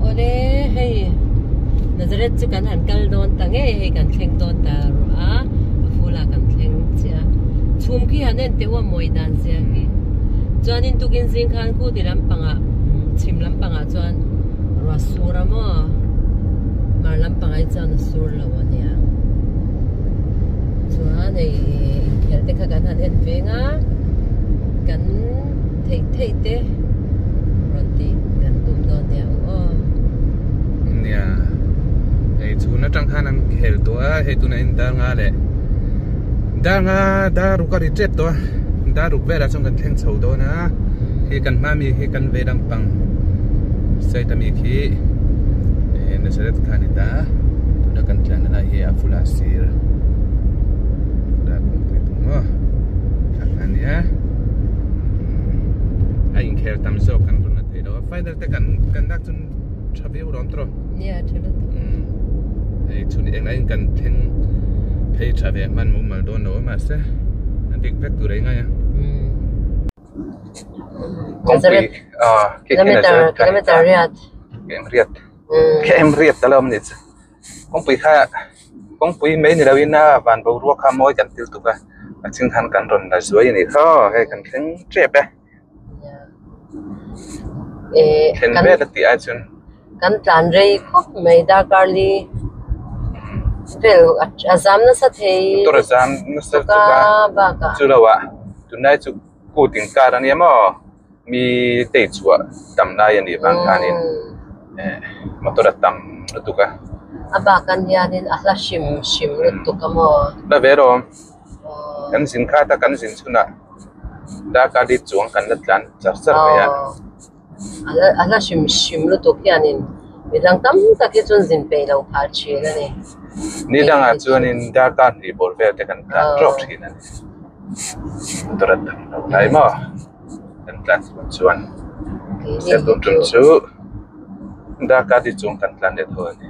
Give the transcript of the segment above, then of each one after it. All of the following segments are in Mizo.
Awle hei Nazareth chu kan han kal dawn ta ngei hei kan thleng dawn ta rawh a a full ah kan thleng chiah a chhum khi han en teh u a mawi dan zia khi chuanin tukin zing khan khu ti lampangah chhim lampangah chuan ruah sur a maw hmar lampangah hi chuan a sur lo a nia chuan hei inkhelh te kha kan han en veng a kan theih theih te rawn tih kan tum dawn nia u aw. Nia hei chhun atang khan an khel tawh a hei tunah hian dar nga leh dar nga dar ruk a ri tep tawh a dar ruk velah chuan kan thleng chho dawn a khi kan hma mi khi kan vei lampang side ami khi Nazareth kha a ni ta tuna kan tlan na lai hi a full ah sir a kawngpui bawk maw kha kha a nia a inkhel tam zawk kan rawn la thei lo a final te kan kan lak chuan tha viau lawm tawh nia tha lutuk hei chhun engah in kan thleng phei tha ve hman mumal dawn lo a mahse a dik vek tur a ingai a kawngpui kilometer kilometer riat kem riat kem riat ta lo a ni chu kawngpui kha kawngpui mai ni loin a van boruak kha mawi kan til tuk a a ching khan kan rawn la zuai a nih kha aw hei kan thleng tep e thlen vel a tih ai chuan kan tlan rei khawp mai darkar li vel a zam nasa thei motor a zam nasa tuk a bakah chu lo ah tunlai chu kut inkar a nia maw mi tei chhuah tam lai a nih vang khanin eh motor a tam lutuk a. A bak an hianin a hla hrim hrim lutuk a maw. La ve rawh kan zin khat a kan zin chhunah darkar li chuang kan la tlan char char mai a. A hla hrim hrim lutuk hianin midang tam tak hi chuan zin peih lo phah thin a ni. Ni dangah chuanin darkar hnih bawr vel te kan tlan tawk thin a ni. Motor a tam lo lai maw kan tlan chhuah chuan step tum tum chu darkar li chung kan tlan leh tho a ni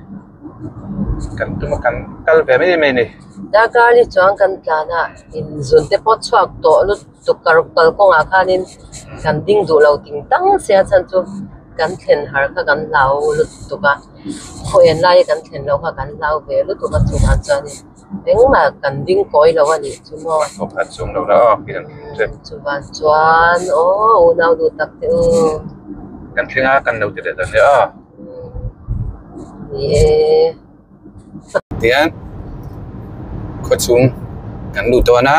kan tum a kan kal ve mai mai a ni. Darkar li chuang kan tlan a inzun te pawh chhuak tawh lutuk kalkawngah khanin kan ding duh lo ting tang sia chhan chu kan thlen har kha kan hlau lutuk a khaw en laia kan thlen loh kha kan hlau ve lutuk a chungah chuanin. Engmah kan ding kawi lo a nih chu maw? Thawkhat chung lo la aw khi kan thleng tep. Chuvan chuan aw unau duh tak te u. Kan thleng a kan lo ti leh dan nia aw. Ni e. Tihian khawchhung kan lut dawn a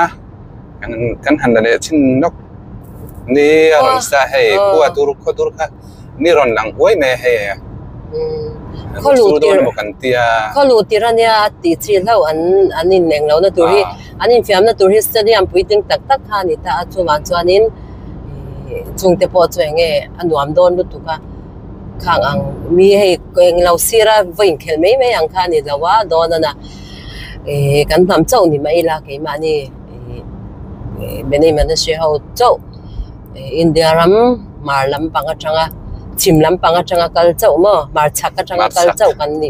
kan han la leh chin lawk ni a rawn sa hei khua tur khaw tur kha ni rawn lang huai mai a hei Khaw luh tir kan tia khaw luh tir ania a tih chi hlauh an an ineng lohna tur hi an infiamna tur hi stadium puitling tak tak kha a ni ta a chungah chuanin ih chungte pawh chu eng nge a nuam dawn lutuk a khang ang mi hei englo sira va inkhelh mai mai ang kha a ni lo a dawn a na ih kan hnam chauh ni mai ila keimahni ih Benei Manashe ho chauh. India ram hmar lampang atanga chhim lampang atanga kal chauh maw hmar chhak atanga kal chauh kan ni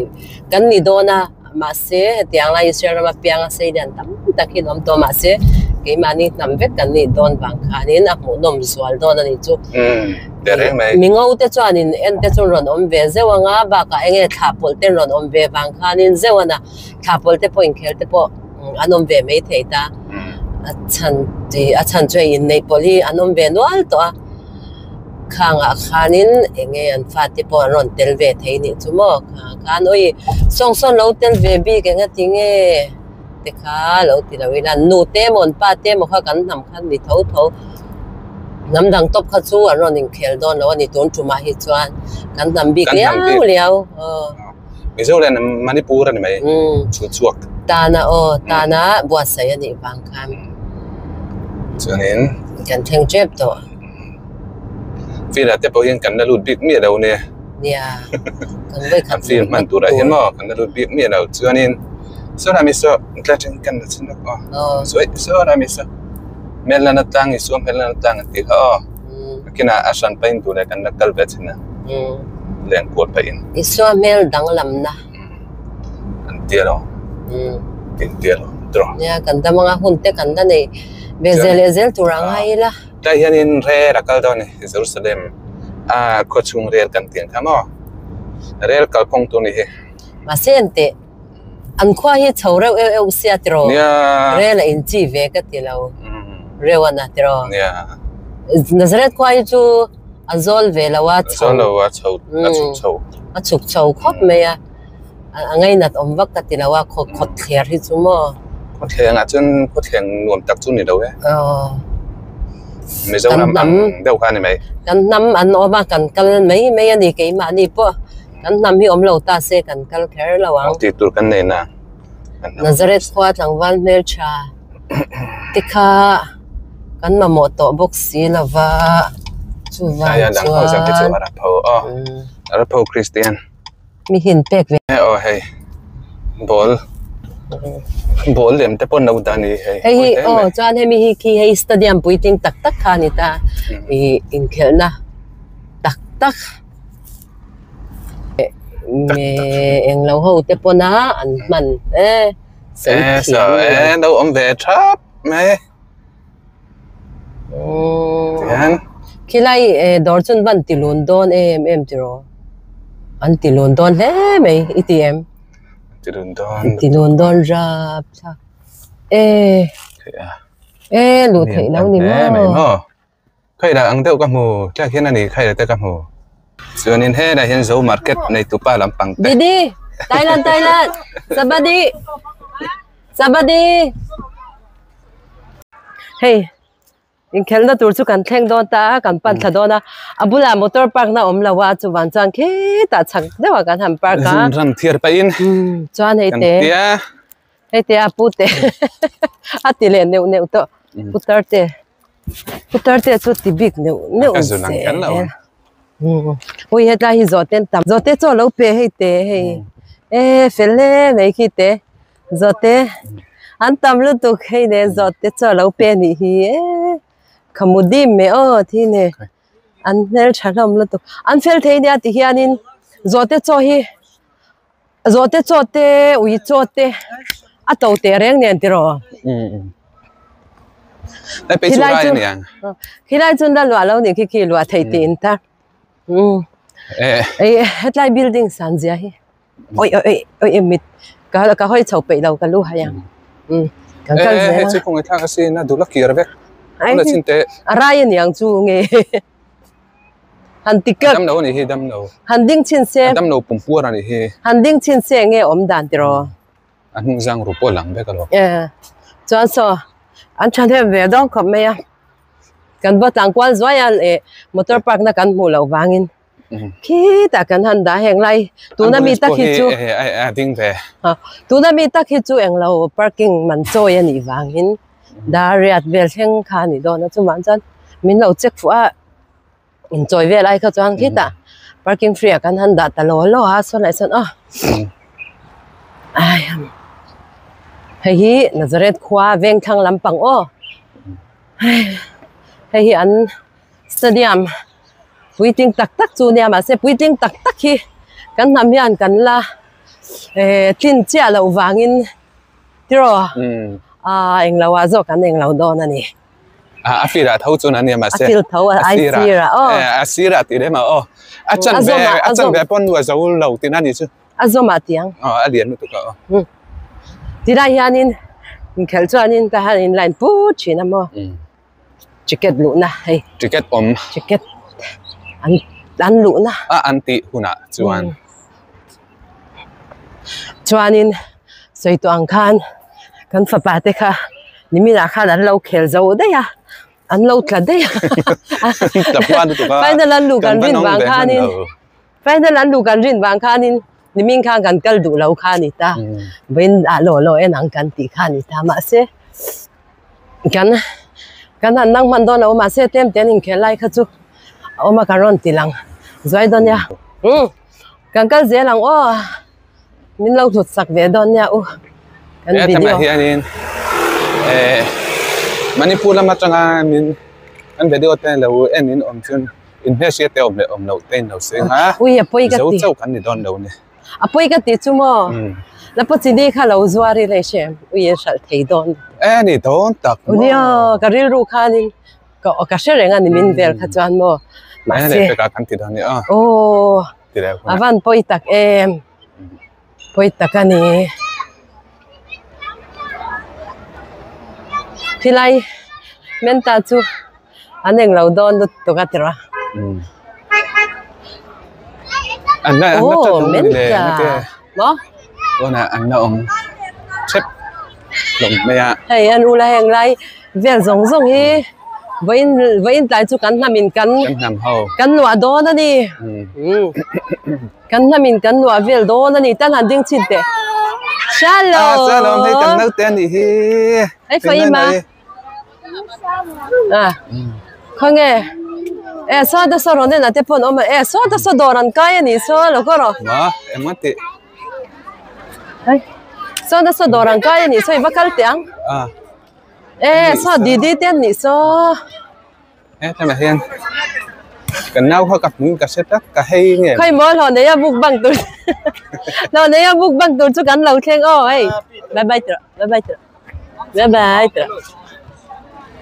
kan ni dawn a mahse hetiang lai Israel rama pianga sei lian tam tak hi an awm tawh mahse keimahni hnam vek kan nih dawn vang khanin a hmuhnawm zual dawn a nih chu mingo te chuanin en te chu rawn awm ve zeuh anga bakah eng nge thlah pawlh te rawn awm ve vang khanin zeuh a na thlah pawlh te pawh inkhel te pawh. An awm ve mai thei ta. A chhan tih a chhan chu hei inneih pawlh hi an awm ve nual tawh a. Khangah khanin eng nge an fate pawh an rawn tel ve thei nih chu maw. Khangah khan awi sawng sawn lo tel ve bik eng a ti nge te kha lo ti lo ila nu te emaw an pa te emaw kha kan hnam khan ni tho tho. Hnam dang tawp kha chu an rawn inkhel dawn lo a ni tun tumah hi chuan kan hnam bik liau liau aw. Mizo leh Manipur a ni mai chu chhuak. Tana aw tana buatsaih a nih vang khan. Chuanin. Kan thleng tep tawh. Field ah te pawh hian kan la lut bik miah lo nia. Nia kan vawi khat Kan field hman turah hian maw kan la lut bik miah lo chuanin sawnah mi saw tla then kan la chhin lawk aw. Sawi sawnah mi saw Melana tlang i suam Melana tlang an tih kha aw. Kinah a hran pahin tur leh kan la kal ve thin a, leng kual pahin. Isua hmel danglamna. An tia lo. Tin tia lo tawh. Nia kan dam anga hun te kan la nei ve zel leh zel tur a ngai ila. Tlai hianin rel a kal dawn a ni Jerusalem A khaw chhung rel kan tih ang kha maw rel kalkawng tur ni hi. Mahse an teh an khua hi chho reuh euh euh sia tiraw rel a in chi ve ka ti lo reuh a na tiraw Nazareth khua hi chu a zawl ve lo a chho a chhuk chho a chhuk chho khawp mai a a ngainat awm vak ka ti lo a khaw khawthler hi chu maw. Khawthleng ah chuan khawthleng nuam tak chu ni lo e. Mizoram ang deuh kha a ni mai. Kan hnam an awm a, kan kal mai mai a ni keimahni pawh kan hnam hi awm lo ta se kan kal kher lo ang. Tih tur kan nei na. Nazareth khua tlangval hmeltha te kha kan mamawh tawh bawk si lo va, chuvang chuan. Arapho Christian. Mi hin pek ve. Aw hei ball ball lem te pawh an lo dah a ni hei. Hei hi aw chuan hemi hi khi hei stadium puitling tak tak kha a ni ta ih inkhelhna tak tak me englo ho te pawn a an hman e sawi thiam e lo awm ve thap mai tihian khilai eh dawr chu an van ti lun dawn em em tiraw an ti lun dawn hle mai i ti em ti lun dawn ti lun dawn rap thlak e e luh theih lo ni maw. Khaih lah ang deuh ka hmu tliak hian a ni khaih lah te ka hmu chuanin helai hian zo market nei tupa lampang te Didi Thailand Thailand Sabadi Sabadi Hei inkhelhna tur chu kan thleng dawn ta a kan pan thla dawn a a bulah motor park na awm lo a chuvan chuan khitah chak deuh ah kan han park a ram thiar pahin chuan hei te hei te a pu te a ti leh neuh neuh tawh putar te. Putar te chu ti bik neuh neuh zel ui hetlai hi zawhte an tam zawhte chaw lo pe hei te hei e fel hle mai khi te zawhte an tam lutuk hei ne zawhte chaw lo pe a nih hi e khamudim me aw thi ne an hmeltha hlawm lutuk an fel thei nia ti hianin zawhte chaw hi Zawhte chaw te ui chaw te a to teh reng nen tiraw. Khilai chu khilai chu la luah lo nih khi khi luah thei tih in ta. Ei hetlai building san zia hi oi oi oi oi mit ka ka hawi chho peih lo ka lu hai ang. Kan kal zel a. Hei chu kawng thlak a sin a dul a kir vek. A rai a niang chu nge. Han ti keuh. Dam lo a nih hi dam lo. Han ding chhin se. A dam lo pum puar a nih hi. Han ding chhin se enge awm dan tiraw. A hnung zang ru pawh a lang vek alawm. E chuan saw an tha hnem ve dawn khawp mai a. Kan va tlang kual zuai a eh motor park na kan hmuh loh vangin khitah kan han dah heng lai tuna mi tak hi chu a ding ve. Tuna mi tak hi chu englo parking man chawi a nih vangin dar riat vel thleng kha a ni dawn a chuvang chuan min lo check fuh a. Inchawi vel ai kha chuan khitah parking free ah kan han dah ta law law a sawn leh sawn aw ai hei hi Nazareth khua veng thlang lampang aw hei hi an stadium puitling tak tak chu nia mahse puitling tak tak hi kan hnam hian kan la eh tlin chiah loh vangin tiraw ah englo ah zawk an englo dawn a ni. A fir ah tho chuan ania mahse a fil tho a ai sir ah aw a sir ah tih lem ah aw a chan ve a chan ve pawn nu a zo lo tihna ni chu a zawm ah tiang aw a lian lutuk a aw tilai hianin inkhelh chuanin ka han in line put thin a maw ticket luhna hei ticket awm ticket an an luhna a an tih hunah chuan Chuanin sawi tawh ang khan kan fapa te kha niminah khan an lo khel zo daih a, an lo tla daih a. Final an luh kan rin vang khanin final an luh kan rin vang khanin nimin khan kan kal duh lo kha a ni ta. Vawiin ah law law en ang kan tih kha a ni ta. Mahse kan kan han nang hman dawn lo mahse tlem te an inkhel lai kha chu a awm a ka rawn ti lang zuai dawn nia. Kan kal zel ang aw min lo hlut sak ve dawn nia u kan video hetah hianin eh Manipur lam atanga min kan video te lo en in awm chuan in hmelhriat te awm leh awm loh te in lo sawi ang a ui a pawi ka ti zo chauh kan ni dawn lo ni a pawi ka ti chu maw la paw chini kha lo zuar ila i hre ui a hralh thei dawn e ni dawn tak maw nia ka rilru khanin ka ka hre reng a ni min vel kha chuan maw. Mahse kan ti dawn ni a. Aw a van pawi tak em pawi tak a ni. Khilai menta chu an englo dawn lutuk a tira. Aw menta maw. Hei an ula heng lai vel zawng zawng hi vawiin vawiin tlai chu kan hnam in kan kan luah dawn a ni kan hnam in kan luah vel dawn a ni tan han ding chhin teh Shalom Shalom hei kan naute a nih hi hei Faima a khawnge e saw te saw rawn en ah te pawh an awm a e saw te saw dawr an kai a nih saw lo kawr aw ma engmah tih hei saw te saw dawr an kai a nih saw i va kal teh ang e saw didi te an nih saw e tlaiah hian kan nau kha ka hmu ka hre tlat ka hei nge khawi maw hlawh nei a mukbang tur hlawh nei a mukbang tur chu kan lo thleng aw hei bye bye tih rawh bye bye tih rawh. Bye bye tih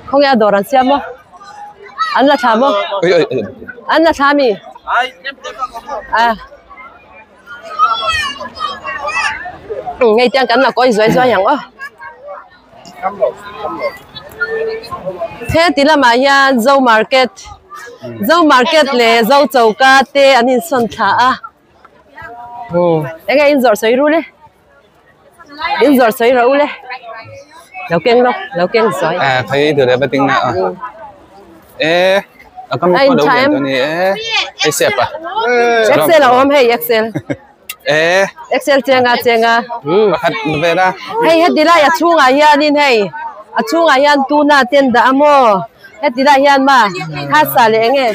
khawnge a dawr an siam maw an la thla maw an la thla ami a ngei te kan la kawi zuai zuai ang aw heti lamah hian zo market zo market leh zo choka te an insawn thla a enge in zawrh sawi ru le. In zawrh sawi rawh u le. Lo keng lo, lo keng sawi. À, thấy được đấy, bắt tiếng nào. Ê, ở con có đâu nhận tôi nè. Ê, xẹp à? Excel là ôm hay Excel? Ê. Excel chenga chenga. Pakhat ve la. Hei heti lai a chhungah hianin hei a chhungah hian tuna ten dah a maw heti lai hian ma hasa leh enge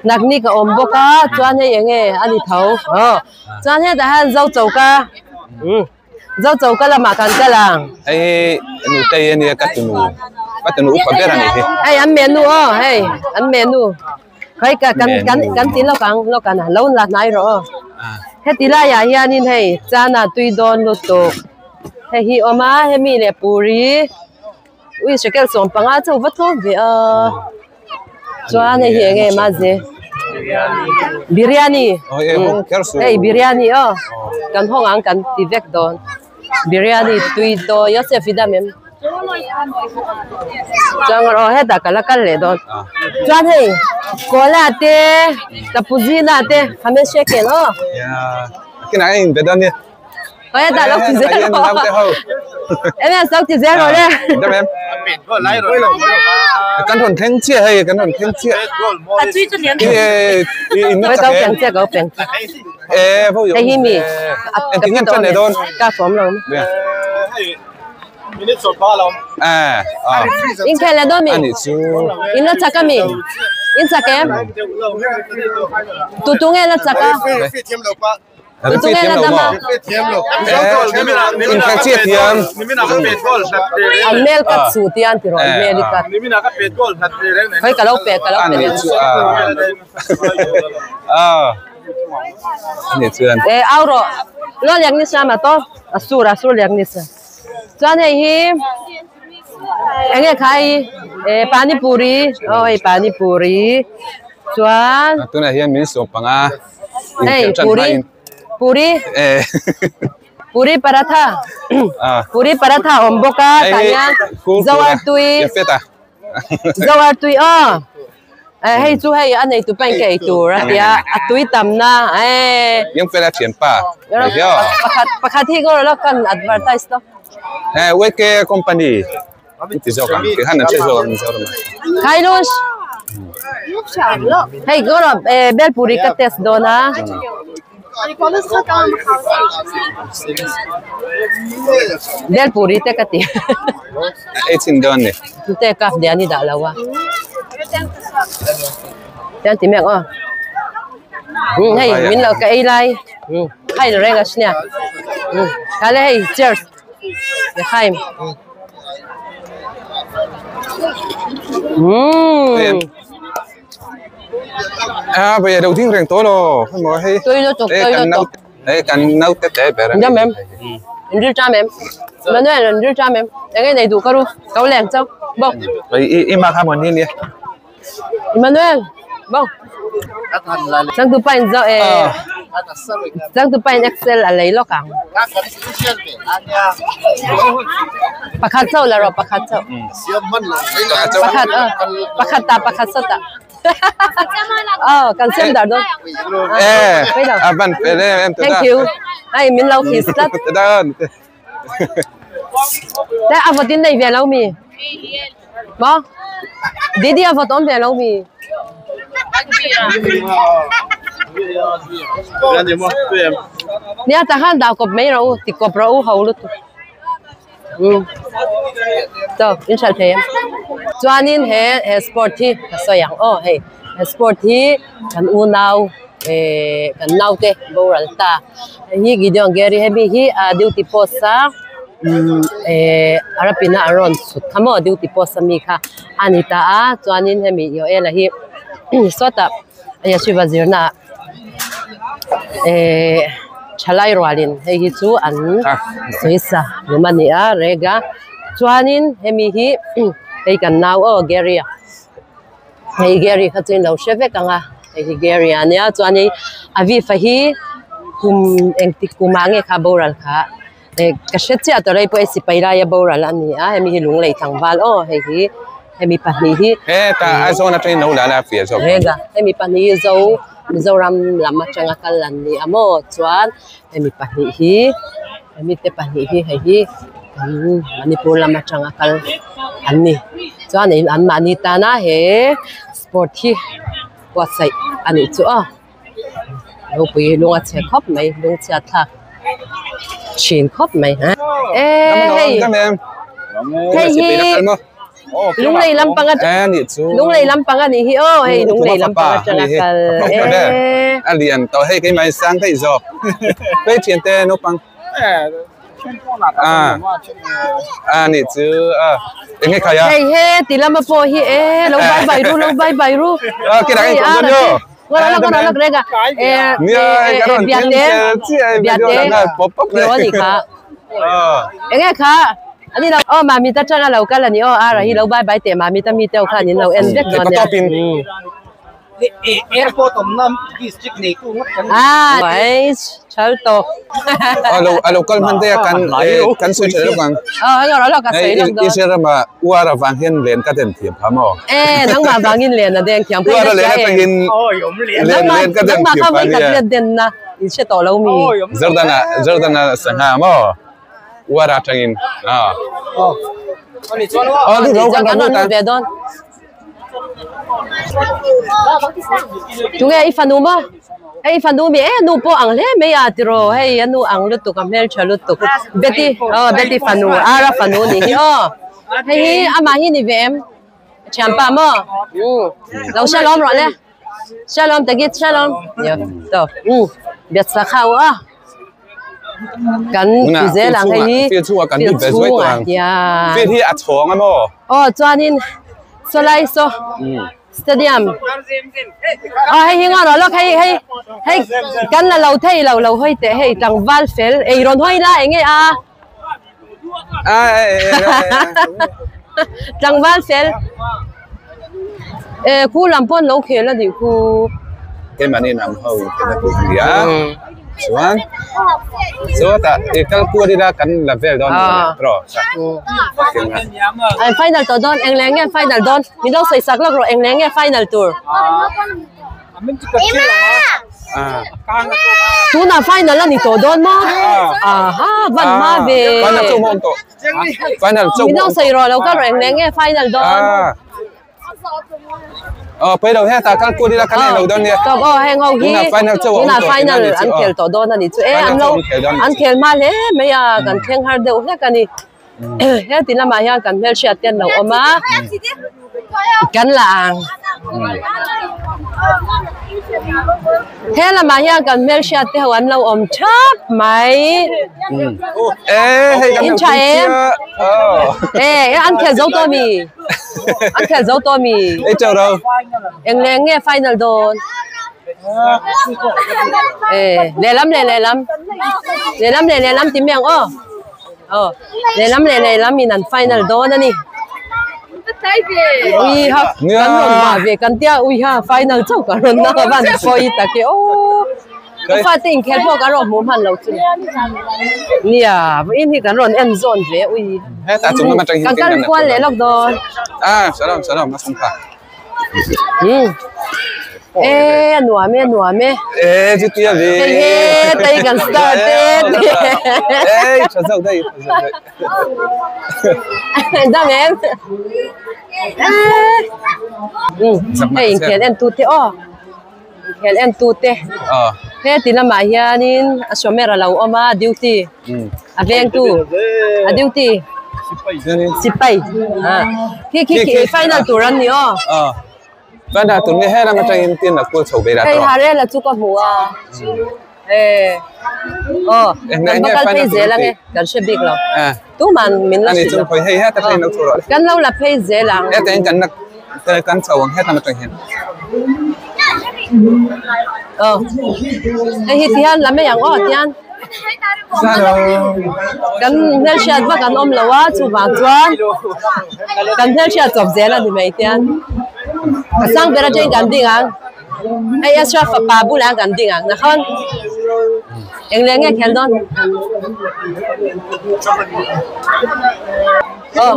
naknik a awm bawk a chuan hei enge a ni tho aw. Chuan hetah hian zo choka zo choka lamah kan kal ang. Hei nutei ania ka tunu ka tunu upa ber a nih hi. Hei an menu aw hei an menu khawi ka kan kan kan ti lawk ang lawk ang lo la hnai rawh aw. Heti laiah hianin hei chana tui dawn lutuk hei hi awm a hemi leh puri ui shekel 15 chu va tlawm ve a. Chuan hei hi enge maze biryani hei biryani aw kan hawng ang kan ti vek dawn biryani tui dawn Joseph i dam em chuan aw hetah ka la kal leh dawn chuan hei cola te cappuccino te shekel aw. Hetah lo ti zel rawh. Ms lo ti zel rawh le. Kan rawn thleng chiah hei kan rawn thleng chiah. Kau peng chiah kau peng. Hei hi mi. Engtin nge tan leh dawn? Ka fawm lo. In khel leh dawn mi? In la chak a mi? In chak em? Tu tu nge la chak a? An mel cut su ti an ti rawh an mel i cut khawi ka lo pe ka lo pe leh e au rawh lo liak ni sa ma to a sur a sur liak ni sa chuan hei hi enge khai e pani puri aw hei pani puri chuan tunah hian min sawm panga. Hei puri puri puri paratha puri paratha awm bawk a tah hian zoar tui zoar tui aw hei chu hei a nei tu pain ka ei tur a tia a tui tam na eh pakhat pakhat hi ngawr lo kan advertise lo eh weke company ti zawk ang ti khan an hre zawk ang Mizoram ah. Kailush hei gawrab eh bel puri ka test dawn a. Bel puri te ka ti. Ei chin dawn ni. Te kaf dian i dah lo a. Tian ti mek aw. Hei min lo ka ei lai. Khai lo reng a sia. Kale hei cheers. Lekhaim. Umm. À bây giờ đầu tiên rèn tối rồi, không mà hay. Tôi nó chụp tôi nó chụp. Đấy cần nấu tết tết bè. Dạ mềm. Rượu cha mềm. Mà nói là rượu cha mềm. Cái này đủ cả rồi, cậu lèn châu. Bông. Vậy im mà tham đi. Emmanuel. Bo. Changtupa in zo e. Changtupa in Excel a lei lawk ang. Pakhat chauh la rawh pakhat chauh. Pakhat aw pakhat ta pakhat saw ta. Aw kan siam dar dawn. Eh a van fel em em Thank you. Hei min lo kiss tlat. Te a vawt in nei ve lo mi? Maw? Didi a vawt awm ve lo mi? Nia tah khan dah kawp mai rawh u, ti kawp rawh u ho lutuk. Umm chaw in hralh thei em? Chuanin he he sport hi ka sawi ang aw hei he sport hi kan unau ehh kan naute boral ta hei hi Gideon Gary hemi hi ah duty post a umm ehh Arapina an rawn chhut kha maw duty post ami kha a ni ta a chuanin hemi Yoela hi sawtah Yeshiva zirna ah. Ehh thalai rualin hei hi chu an sawi sa hlum a ni a reg a chuanin hemi hi hei kan nau aw Gary a hei Gary kha chu in lo hre vek ang a hei hi Gary a nia chuanin a vifa hi kum engtik kumah nge kha boral kha eh ka hre chiah tawh rei pawh hei sipai laia boral a ni a hemi hi lunglei tlangval aw hei hi hemi pahnih hi heta Aizawl atangin lo la la fiah zawk rega hemi pahnih hi zo Mizoram lam atanga kal an ni a maw chuan hemi pahnih hi hemi te pahnih hi hei hi kan Manipur lam atanga kal an ni chuan an mahni tana he sport hi buatsaih a nih chu aw. Ropui lung a chhe khawp mai lung chhiat thlak thin khawp mai e hei hei hi lunglei lampang atang lunglei lampang a nih hi aw hei lunglei lampang atanga kal e a lian tawh hei keimah sang daih zawk hei thiante naupang a nih chu a enge khai a hei he ti lama pawh hi e lo bye bye ru lo bye bye ru hei a Enge kha ani lo aw mami ta tanga lo kal ani aw ara hi lo bye bye teh mami ta mi te khan in lo en vek dawn nia airport awmna district nei tu ngawt kan ah ai chal tawk a lo kal hman daih a kan kan sawi tha lawk ang aw hei lo ka sawi lawk dawn Israel rama uar avang hian len ka den thiam pha maw e nangmah vangin len a deng thiam phei uar a len atangin len len ka den nangmah thiam kha pha vawi khat nia let den na in hre tawh lo mi Jordana Jordana sangha maw uar atangin a aw lu ro kan kan lut rawn lut ve dawn Tunge i fanu maw? Hei i fanu mi e nu pawh ang hle mai a tiraw hei a nu ang lutuk a hmeltha lutuk Betty aw Betty fanu Ara fanu nih hi aw hei hi amah hi ni ve em thianpa maw umm lo shalom rawh le shalom tagit shalom biak sa kha u a. Kan ti zel ang hei hi field chhungah kan lut ve zuai tawh ang field hi a chhawng a maw aw chuanin sawlai saw stadium aw hei hi ngaw rawh lawk hei hei hei kan la lo thei lo lo hawi teh hei tlangval fel ei rawn hawi la eng nge a tlangval fel eh khu lam pawh an lo khel a nih khu. Keimahni lam ho khelna tur a ni a chuan chutah i kal kual ila kan la vel dawn a ni tawh an final tawh dawn eng leh nge final dawn min lo sawi sak lawk rawh eng leh nge final tur. Tunah final a ni tawh dawn maw? Aha van hma ve. Final chauh maw awm tawh? Final chauh Min lo sawi rawh lo kal rawh eng leh nge final dawn. Aw pawi lo hetah kal kual ila kan en lo dawn nia. Tawp aw heng ho hi Tunah final chauh a awm tunah tawh final an khel tawh dawn a ni chu e an lo an khel hma hle mai a kan thleng har deuh hlek a ni. Heti lamah hian kan hmelhriat te an lo awm a kan la ang he lamah hian kan hmelhriat te ho an lo awm thap mai in tha em e an khel zo tawh ami an khel zo tawh ami eng leh eng nge final dawn. E lehlam leh lehlam lehlam leh lehlam ti mai ang aw. Aw lehlam leh lehlam in an final dawn a ni. Ui ha kan rawn mah ve kan tia ui ha final chauh ka rawn na van pawi tak e aw ka fate inkhel pawh kan rawn hmuh hman lo chu nia vawiin hi kan rawn en zawn ve ui kan kal kual leh lawk dawn. Hmm. Eh, a nuam e, a nuam e. Eh, chu tia ve. Hei he, tei kan start e. Eh, tha zau dai, tha zau dai. Dam em? Hmm, hei inkhel en tu te aw. Inkhel en tu te. He ti lamah hianin a Shomer a lo awm a, duty. A veng tu. A duty. Sipai. Khi khi khi final tur an ni aw. Final tur ni he lam atangin tin la kual chho ve la Hei Harela chu ka hmu a. Eh. Aw. Kan va kal phei zel ange. Kan hre bik lo. Tuman min la hrilh lo. Hei heta phei lo chho rawh. Kan lo la phei zel ang. Heta in kan la kan chho ang heta atang hian. Aw. Hei hi tihian la mai ang aw tihian. Kan hmelhriat vak an awm lo a chuvang chuan kan hmelhriat chawp zel a ni mai tian a sang ber atangin kan ding ang hei Ezra fapa bulah kan ding ang nakhawn eng leh nge khel dawn aw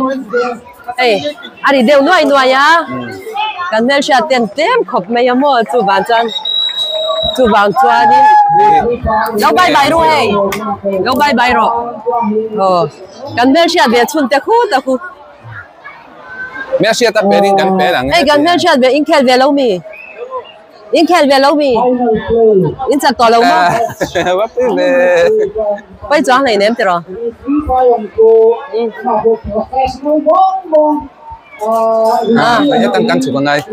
hei a ri deuh nuai nuai a kan hmelhriat ten tlem khawp mai a maw chuvang chuan chuvang chuanin lo bye bye ru hei lo bye bye rawh aw kan hmelhriat ve chhun te khu ta khu hmelhriat a pe ding kan pe ang hei kan hmelhriat ve inkhel ve lo mi inkhel ve lo mi in chak tawh lo maw pawi chuang hlei nem tiraw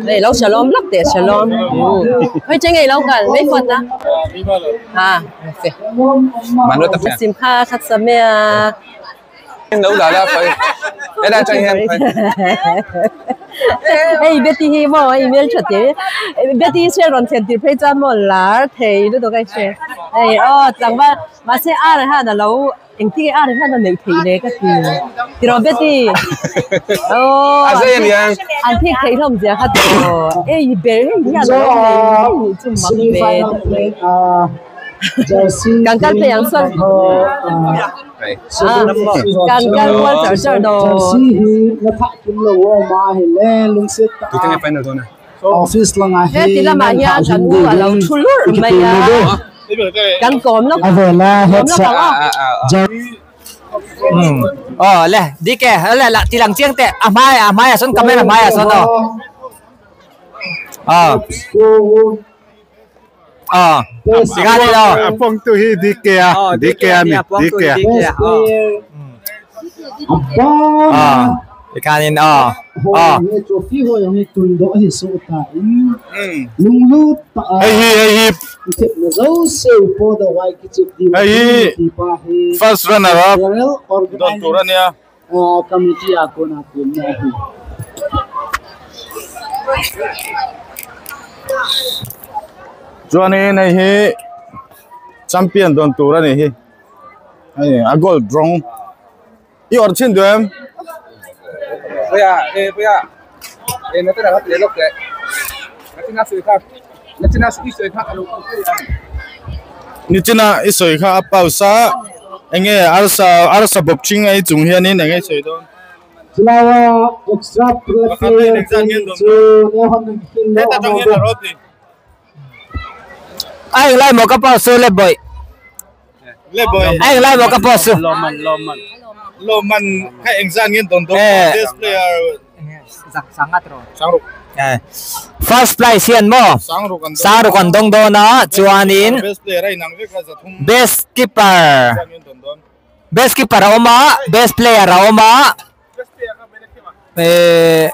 Hei lo shalom lawk teh shalom hei che ngei lo kal mai phawt a ha simkha khat sam e a hei Betty hi maw hei hmeltha te Betty hi hriat rawn thlen tir phei chuan maw lar thei lutuk a hre hei aw tlangval mahse ar hian alo Engtin nge ar hian a neih theih le ka ti. Tiraw Betty? Aww A zei a niang. An thik theih hlawm zia kha tiraw. Ei ber hei hian a lo nei hei nih chu mak ve deuh mai. Kan kal phei ang sawn. Kan kal kual char char dawn. Tute nge final dawn a? He ti lamah hian kan u a lo thu lurh mai a, kan kawm lawk kawm lawk ang aw. Aw le DK le la ti lang chiang teh a hmai a hmai ah sawn camera hmai ah sawn aw aw aw tikhan ni lo a pawng tu hi DK a DK a ni DK a aw tikhanin aw aw hei hi hei hi hei hi first runner up dawn tur a nia. Chuanin hei hi champion dawn tur a nih hi hei a gold rawng i awrh chhin duh em? Nichina i sawi kha a pause a enge arsa arsa bawp thing a i chung hianin enge i sawi dawn? A englai maw ka pause chu le bawih a englai maw ka pause chu Lawman kha engzat nge dawn dawn best player First prize hian maw Sangruk an dawng dawn a chuanin best keeper best keeper a awm a best player a awm a ehh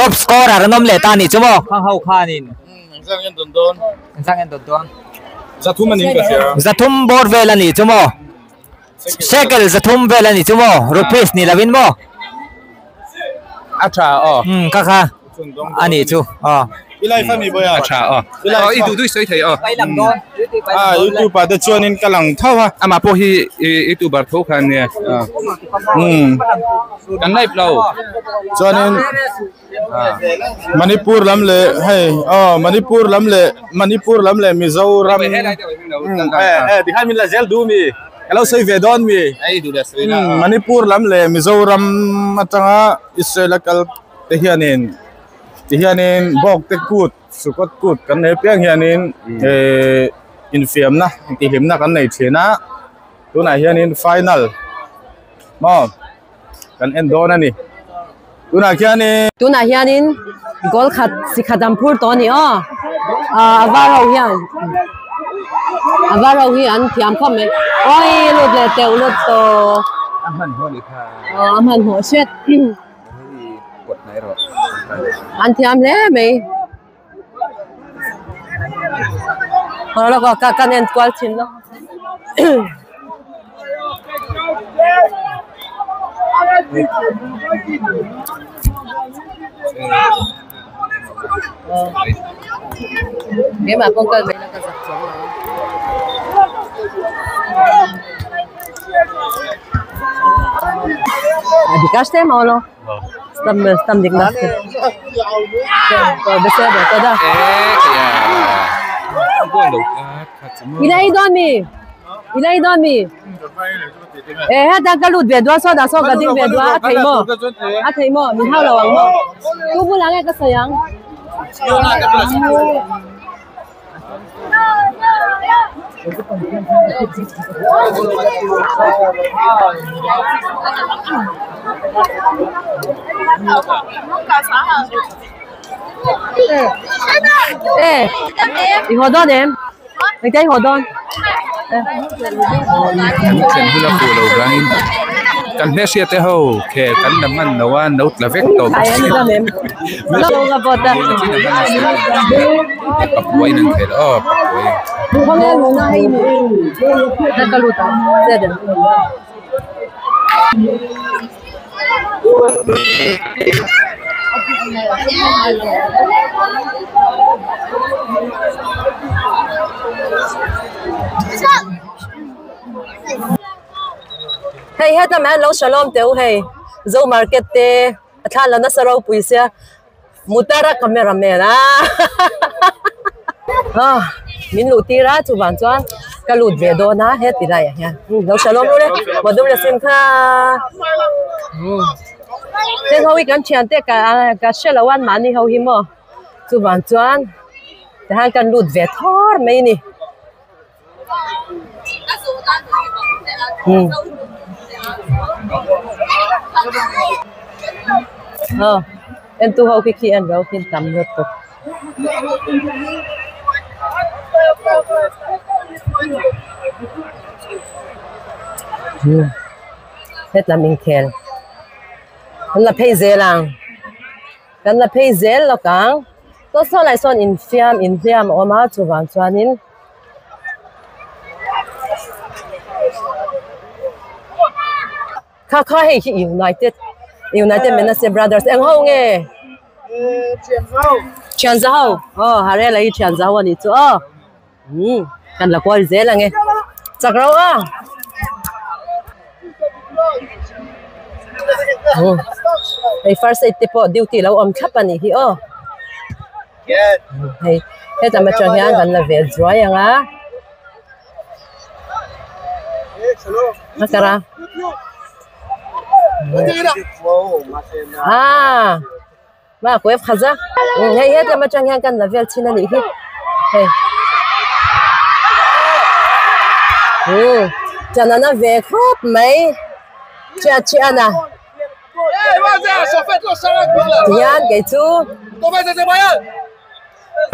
top scorer an awm leh ta a nih chu maw khang ho khanin zathum bawr vel a nih chu maw. Shekel zathum vel a ni chu maw? Rupees ni lovin maw? A tha aw. Umm kha kha a nih chu aw. I live ami boya. A tha aw. Aw i duh duh i sawi thei aw. A youtube ah te chuanin ka lang tho a. Amah pawh hi youtuber tho kha ania. Kan live lo. Chuanin Manipur lam leh hei aw Manipur lam leh Manipur lam leh Mizoram eh tikhan min la zel duh mi ka lo sawi ve dawn mi Manipur lam leh Mizoram atanga Israel a kal te hianin ti hianin bawk te kut Sukot kut kan nei piang hianin eh infiamna intihhlimna kan nei thin a tunah hianin final maw kan en dawn a ni tunah khianin tunah hianin goal khat chi khat an phur tawh a ni aw ah a var ho hian a var ho hi an thiam khawp mai awi lut leh teuh lut tawh a hmanhmawh a ni kha aw a hmanhmawh hret. An thiam hle mai. Ka kan en kual thin lo. Keimah pawh kal mai la ka zak chuang lo ang. ביקשתם או לא? סתם סתם נכנסתי. בסדר, תודה. Ilai doon mi. Ilai doon mi. Eh, heta ka lut ve duah saw dah saw ka ding ve duah a thei maw? A thei maw? Min hau lo ang maw? Tu bulah nge ka sawi ang? Eh, i haw dawn em? Engtin i haw dawn? Kan thlen hun a fuh lo vangin kan hmehriat te ho khel kan la hman lo a no tla vek tawh bawk si. Papuain an khel aw papuai. Hei heta mai an lo shalom teh u hei zo market te a thlan lo nasa ropui sia mutara cameraman a ah min luh tir a chuvang chuan ka lut ve dawn a heti laiah hian lo shalom ru le madum la sim kha heng ho hi kan thian te ka ka hre lo a mahni ho hi maw chuvang chuan tihian kan lut ve thawr mai a ni. Aw entu ho khi khi an ro khi tam lutuk. Hetlam inkhel an la phei zel ang kan la phei zel lawk ang saw saw lai sawn infiam inhliam a awm a chuvang chuanin. Kha kha hei hi United United Menase Brothers eng ho nge Thianza ho aw Harela hi Thianza ho a nih chu aw umm kan la kual zel ang e chak rau a hei first aid te pawh duty lo awm thlap a nih hi aw. Hei hetah atang hian kan la vel zuai ang a a kar a ah ma kuai khaza hei hetah atang hian kan la vel thin a nih hi hei umm chana na ve khawp mai chiah chiah a. Tihian kei chu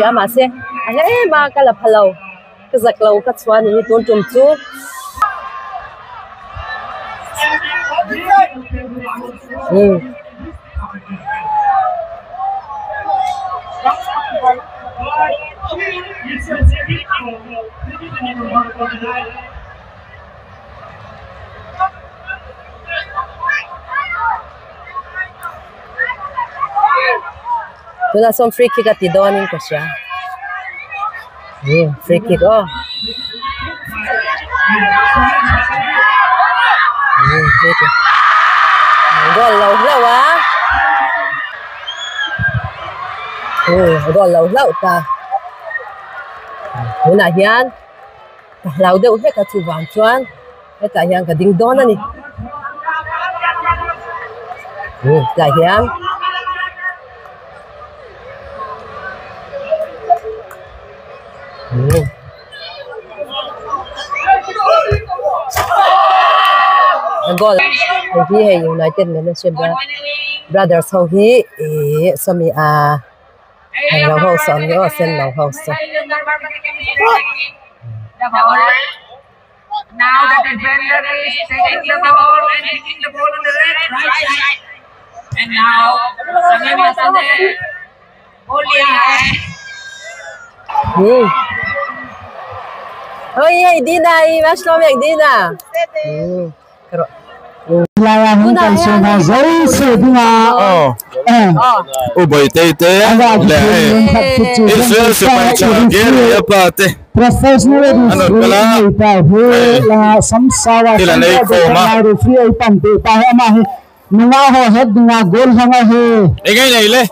a mahse a hle em a ka la pha lo ka zak lo ka chhuah a ni hi tun tum chu. Tuna som free kick a ti dawnin ka hria. Free kick aw. Free kick. Goal lo hlauh a. Goal lo hlauh ta. Tunah hian ka hlau deuh hlek a chuvang chuan hetah hian ka ding dawn a ni. Tlai hian goal hei hi hei United Management Brothers ho hi ihh sawmi ah Heng lo ho saw an ni aw sen lo ho saw. Now the defender is taking the ball and hitting the ball on the left, right side. And now Samir Hasan ne ball liya hai. Oi, hey, Dina, מה שלומך, דינה? Laya hun kan so na zo se dinga U boi te te le Israel se pai cha ger ya pa te professional Ano pala? Pa he la sam sawa Tila nei ko ma. Referee ai pan te pa he ma he nunga ho head nunga goal hanga he engai nei le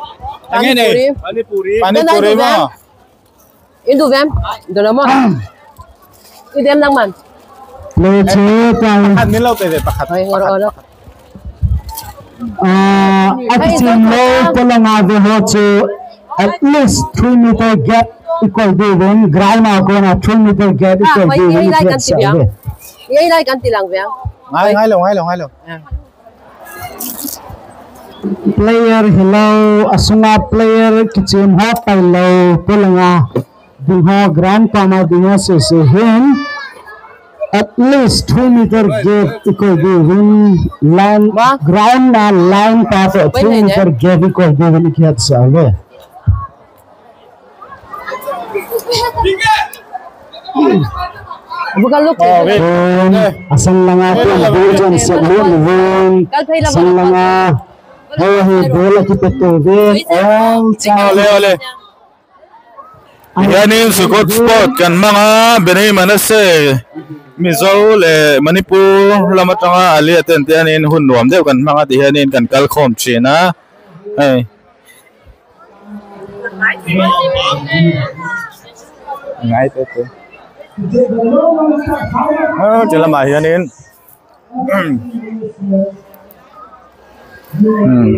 engai nei pani puri pani puri ma Indu vem do mo idem nang man le che pa pakhat min lo pe ve pakhat oi ngoro oro Ati lo polanga ve ho chu at least 3 meter gap equal to when ground a ko na 3 meter gap equal to Ei when lai kan ti biang ei lai kan ti lang biang ngai ngai lo ngai lo ngai lo player hello asunga player kichin ho pai lo polanga dinho ground pa ma dinho se se hen at least 2 meter gap equal to when line ground na line pa 3 meter gap equal to when kiat sa ve bukan look asan langa ko jon sa lun asan langa ho he bola ki petto ve all cha ole ole yanin sukot sport kan manga benei manase Mizo le Manipur lamatanga ali aten te anin hun nuam deuh kan hmanga ti hianin kan kal khawm thin a hei ngai te te ti lamah hianin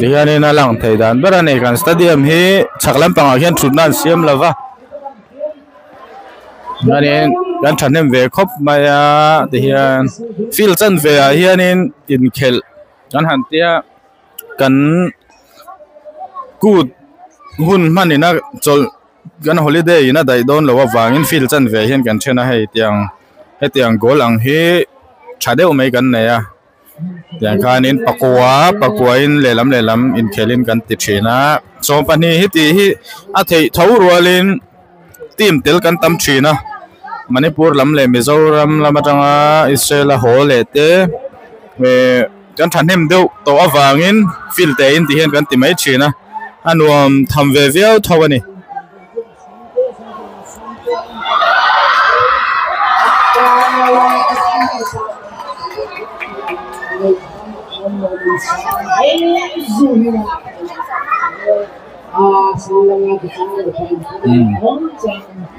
ti hianin a lang thei dan ber ani kan stadium hi chhak lampangah hian thutna an siam lova hianin kan thahnem ve khawp mai a ti hian field chan ve ah hianin inkhelh kan han tia kan kut hun hmanina chawlh kan holiday ina daih dawn lo awangin field chan ve hian kan then a hei tiang hetiang goal ang hi tha deuh mai kan nei a tiang khanin pakua pakua in lehlam lehlam inkhelhin kan ti thin a sawm pahnih hi tih hi a theih tho rualin team tel kan tam thin a Manipur lam le Mizoram lam atanga Israel a haw leh te kan thahnem deuh tawh awangin field te in ti hian kan ti mai thin a a nuam tham ve viau tho ani.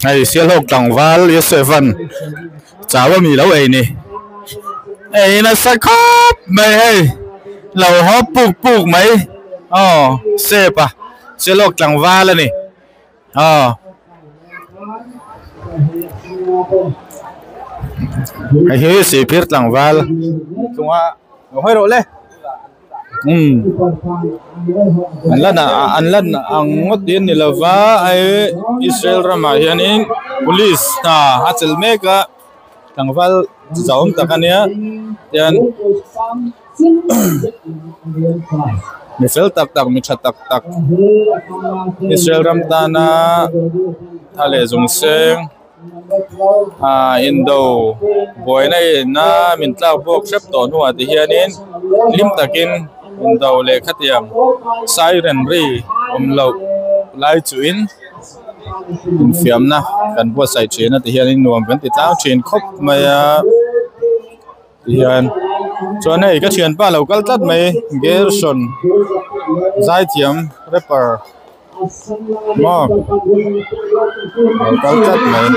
Hei sial hawk tlangval Yosevan chawa mi lo ei ni ei na sa khawp mai hei lo hawp puk puk mai aw sep a sial hawk tlangval ani aw hei hi sihphir tlangval chunga lo hawi rawh le an lan ang ngawt in ni lova ai Israel ramah hianin police hna a chel mek a tlangval zawm tak ania tian mi fel tak tak mi tha tak tak Israel ram tana tha leh zung seng indo buaina na min tlak bawk hrep tawh hnuah ti hianin lim takin indo leh khatiang siren ri awm loh lai chuhin infiamna kan buatsaih thin a ti hianin nuam kan ti tlang thin khawp mai a tihian chuan hei ka thianpa lo kal tlat mai Gerson zaithiam rapper maw lo kal tlat mai.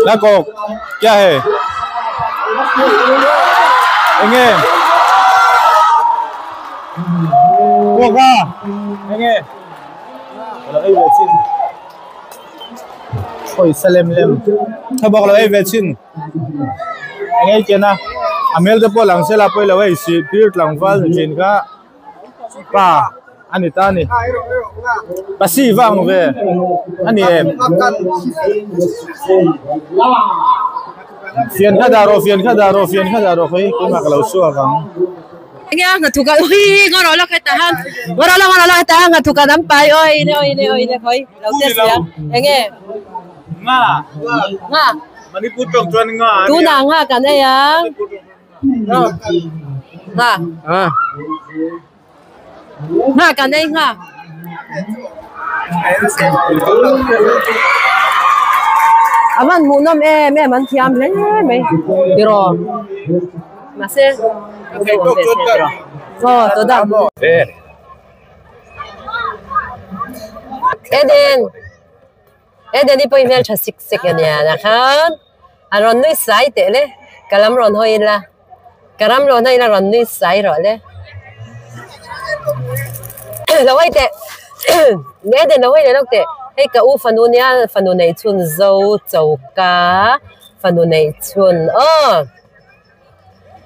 Nako क्या है enge Boka enge lo ei ve chin oi salem lem tha bok lo ei ve chin enge kena amel te pawh lang sela pawh lo ei si pir tlangval ni thin kha pa ani ta ani pasi vang ve ani em fian kha daro fian kha daro fian kha daro khoi kuma ka lo suak ang Nga nga thuka ui ngoro lo kai ta han ngoro lo ngoro lo ta nga thuka dam pai oi ne oi ne oi ne khoi lo te sia enge nga nga Manipur tong chuan nga tu na nga kan ai ya nga nga kan ai nga aman mu nom em em an thiam hle mai tiro ma se Oh, תודה. Eden. Eden ni poi mel tha sik sik ania na khan. Aron nui sai te le. Kalam ron hoi la. Karam ron hoi la ron nui sai ro le. Lo hoi te. Eden lo hoi le lok te. Hei ka u fanu nia fanu nei chun zo chau ka fanu nei chun. Oh.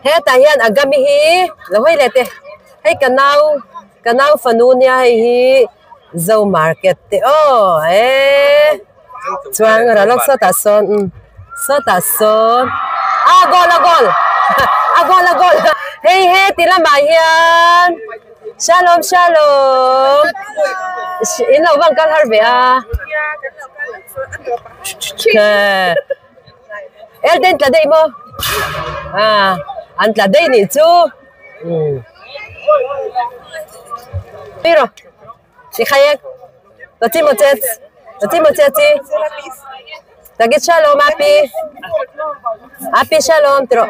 He ta hian agami hi lo hoi le te. Hei kanau kanau fanu nia hei hi zo market te oh eh chuang ra lok so ta son so ta son a gol a gol a gol a gol hei he ti lama hian shalom shalom in lo bang kal har ve a Elden tla dei mo à anh tla dei ni chu Pero תחייק, תוציא מוצץ, תוציא מוצצי, תגיד שלום אפי, אפי שלום, תראו.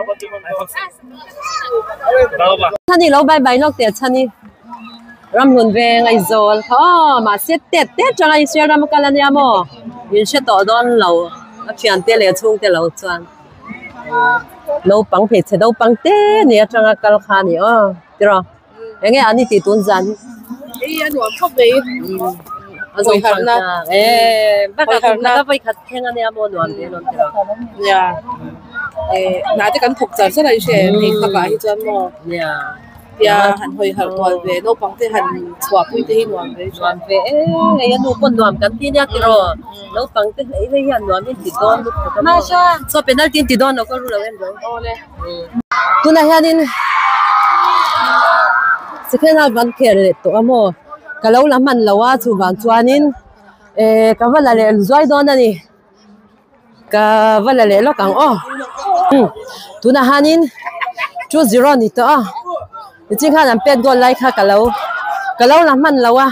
אני לא ביי ביי לא תצני, רם הון ואיזול, או מה זה תת תת chẳng ai xuyên ra một cái lần mo, nhìn sẽ tỏ đón lầu, nó chuyển tiền lẻ chung tiền lầu chuẩn, lâu bằng phải sẽ đâu bằng té nè chẳng ai cái khá nè, tiro, nghe anh đi tuần gian. Ê anh uống không về. Ôi hẳn na. Ê, bác cả cũng phải khát khen anh em muốn uống để luôn tiro. Dạ. Ê, nãy thì cần thuộc giờ rất là chuyện thì các bạn cho mò. Dạ. Dạ, hẳn hồi hẳn tuần về nấu bóng thì hẳn chua bùi thì uống về. Uống về, ê, anh nấu con uống cái tin nhá tiro. Nấu bóng thì lấy lấy hẳn uống thì đón lúc đó. Mà sao? Cho penalty thì đón nó có rú là em rồi. Tu na hianin second half an kher le to amo kalau laman lawa chu wang chuanin e ka wala le zoi don ani ka wala le lokang o tuna hanin 2-0 ni to a ching khan an pet goal lai kha kalau kalau laman lawa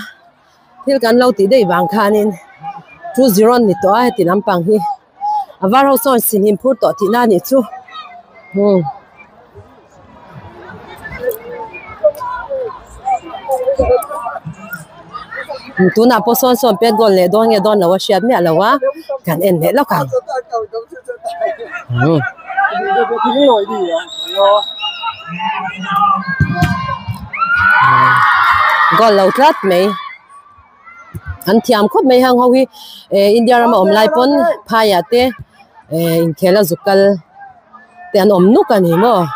thil kan lo ti dei wang khanin 2-0 ni to a heti lampang hi avar ho son sin him phur to ti na ni chu tu na po son son pet gol le don nge don lawa siat me lawa kan en le lokang gol lo tlat mai an thiam khop mai hang ho hi India ram om lai pon phaya te in khela zukal te an om nuk ani mo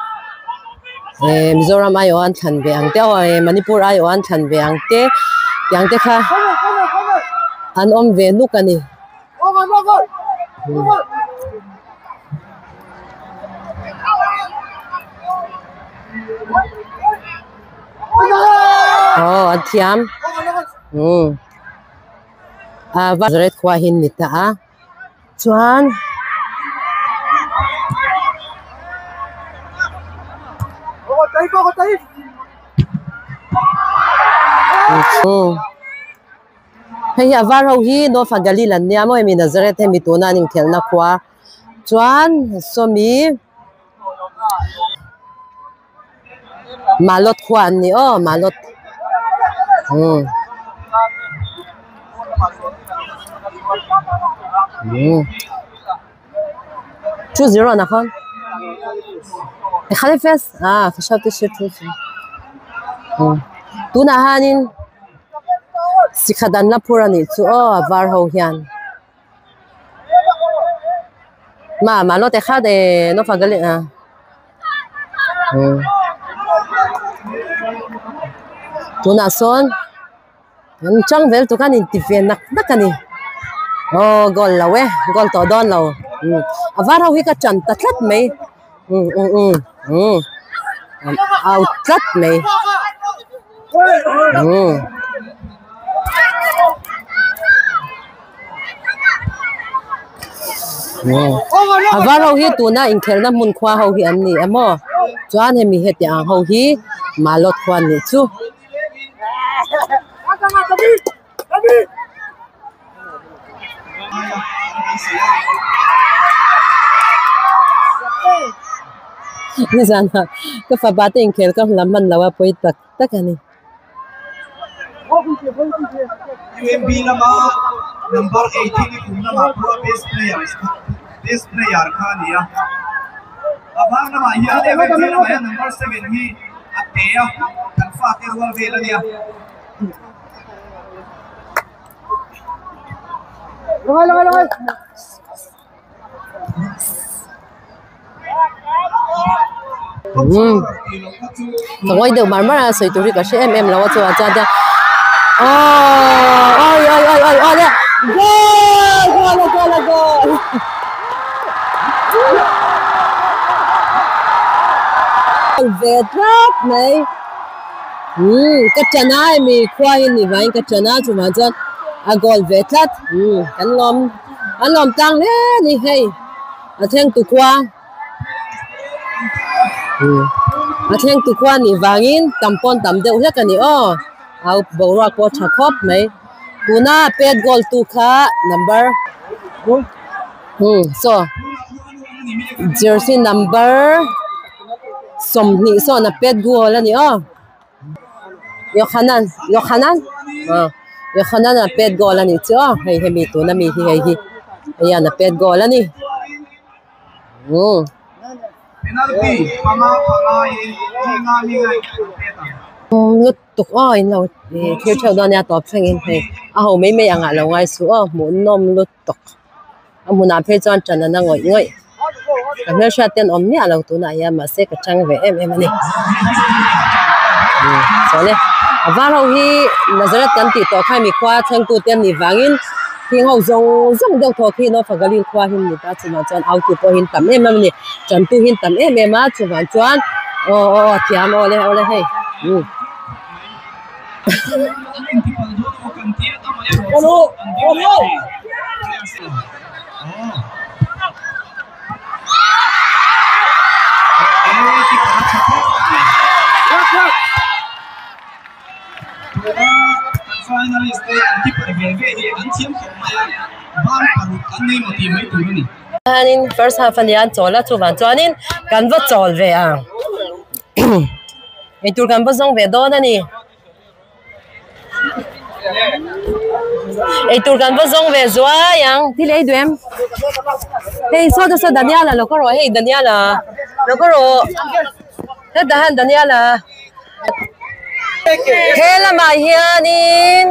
Mizoram ai an than ve ang te Manipur ai an than ve ang te yang te kha an om ve nuk ani Oh an thiam a Nazareth khua hi an ni ta a chuan hei hi a var ho hi North Galil an nia maw hemi Nazareth hemi tuna an inkhelhna khua chuan sawmi Malot khua an ni aw Malot umm 2-0 נכון? 1-0? אה, חשבתי ש-2-0. Tunah hianin sikhat an la phur a nih chu aw a var ho hian ma malot ekhad e nofa gali a tunah sawn an chang vel tur khan inti ve nak nak a ni aw goal lo e goal tawh dawn lo a var ho hi ka tan ta tlat mai um um um um out tlat mai um a var ho hi tuna inkhelhna hmun khua ho hi an ni emaw chuan hemi heti ang ho hi malot khua an nih chu. Nizan ka fapa te inkhel ka lam hman lo a pawi tak tak a ni. UMB lama number 18 hi kum lamah pawh best player best player kha a ni a. A vang lamah hian FFG lamah hian number 7 hi a pe a kan fate rual vel a nia. Ka ngawi deuh mar mar a sawi tur hi ka hre em em lo a chuan chuan te aww oi oi oi oi oi le goal goal a goal a goal ve tlat mai umm ka ṭan a hemi khua hi ni vangin ka ṭan a chuvang chuan a goal ve tlat umm kan lawm an lawm tlang hle a ni hei a thleng tu khua. A thleng tu khua nih vangin tam pawn tam deuh hlek a ni aw au boruak pawh tha khawp mai tuna pet goal tu kha number saw jersey number 20 sawn a pet goal a ni aw Yohanan Yohanan Yohanan a pet goal a nih chu aw hei hemi tuna mi hi hei hi hei hian a pet goal a ni. Lutuk aw in lo thlir theuh dawn nia tawp thlengin hei a ho mai mai angah lo ngai suh aw hmuh nawm lutuk a hmunah phei chuan tan an a ngawih ngawih ka hmelhriat te an awm miah lo tunah hian mahse ka chang ve em em a ni chuan e a var ho hi Nazareth kan tih tawh kha mi khua thlengtu te an nih vangin. Heng ho zawng zawng deuh thaw khi North Galil khua hi an ni ta chuvang chuan autu pawh hi an tam em em a ni tantu hi an tam em em a chuvang chuan aw aw aw thiam aw le aw le hei umm. Hianin first half a nia an chawl a chuvang chuanin kan va chawl ve ang eitur kan va zawng ve dawn a ni eitur kan va zawng ve zuai ang thil ei duh em hei saw te saw Daniel-a lo ka rawh hei Daniel-a lo ka rawh hetah hian Daniel-a. He lamah hianin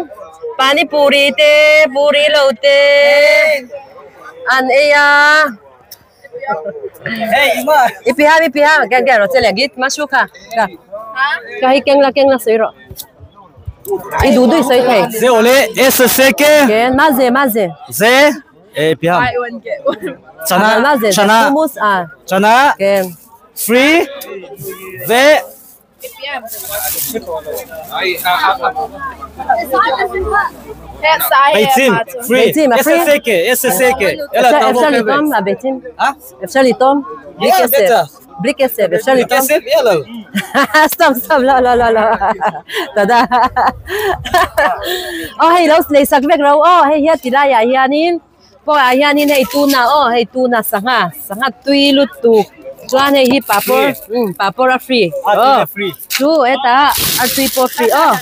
pani puri te puri lo te an ei a i pi ham i pi ham keng keng rawh che le git mashu kha ka ka hi keng la keng la sawi rawh i duh duh i sawi thei Ze ole S S K ken maze maze Ze e pi ham chana maze chana hummus a chana ken free ve ביצים, free. ביצים, עשר ה free? שקל, 10 שקל. יאללה, אפשר תבוא אפשר חבר'ה. לטעום הביצים? אה? אפשר לטעום? בלי yeah, כסף. בטח. בלי כסף, אפשר בלי לטעום? כסף? יאללה. סתם, סתם, לא, לא, לא, לא. תודה. Ô hei lo leisak vek ro aw hei hian ti laiah hianin pawhah hianin hei tuna aw hei tuna sangha sangha tui lutuk chuan hei hi papawr papawr a free aw chu hetah artui pawh free aw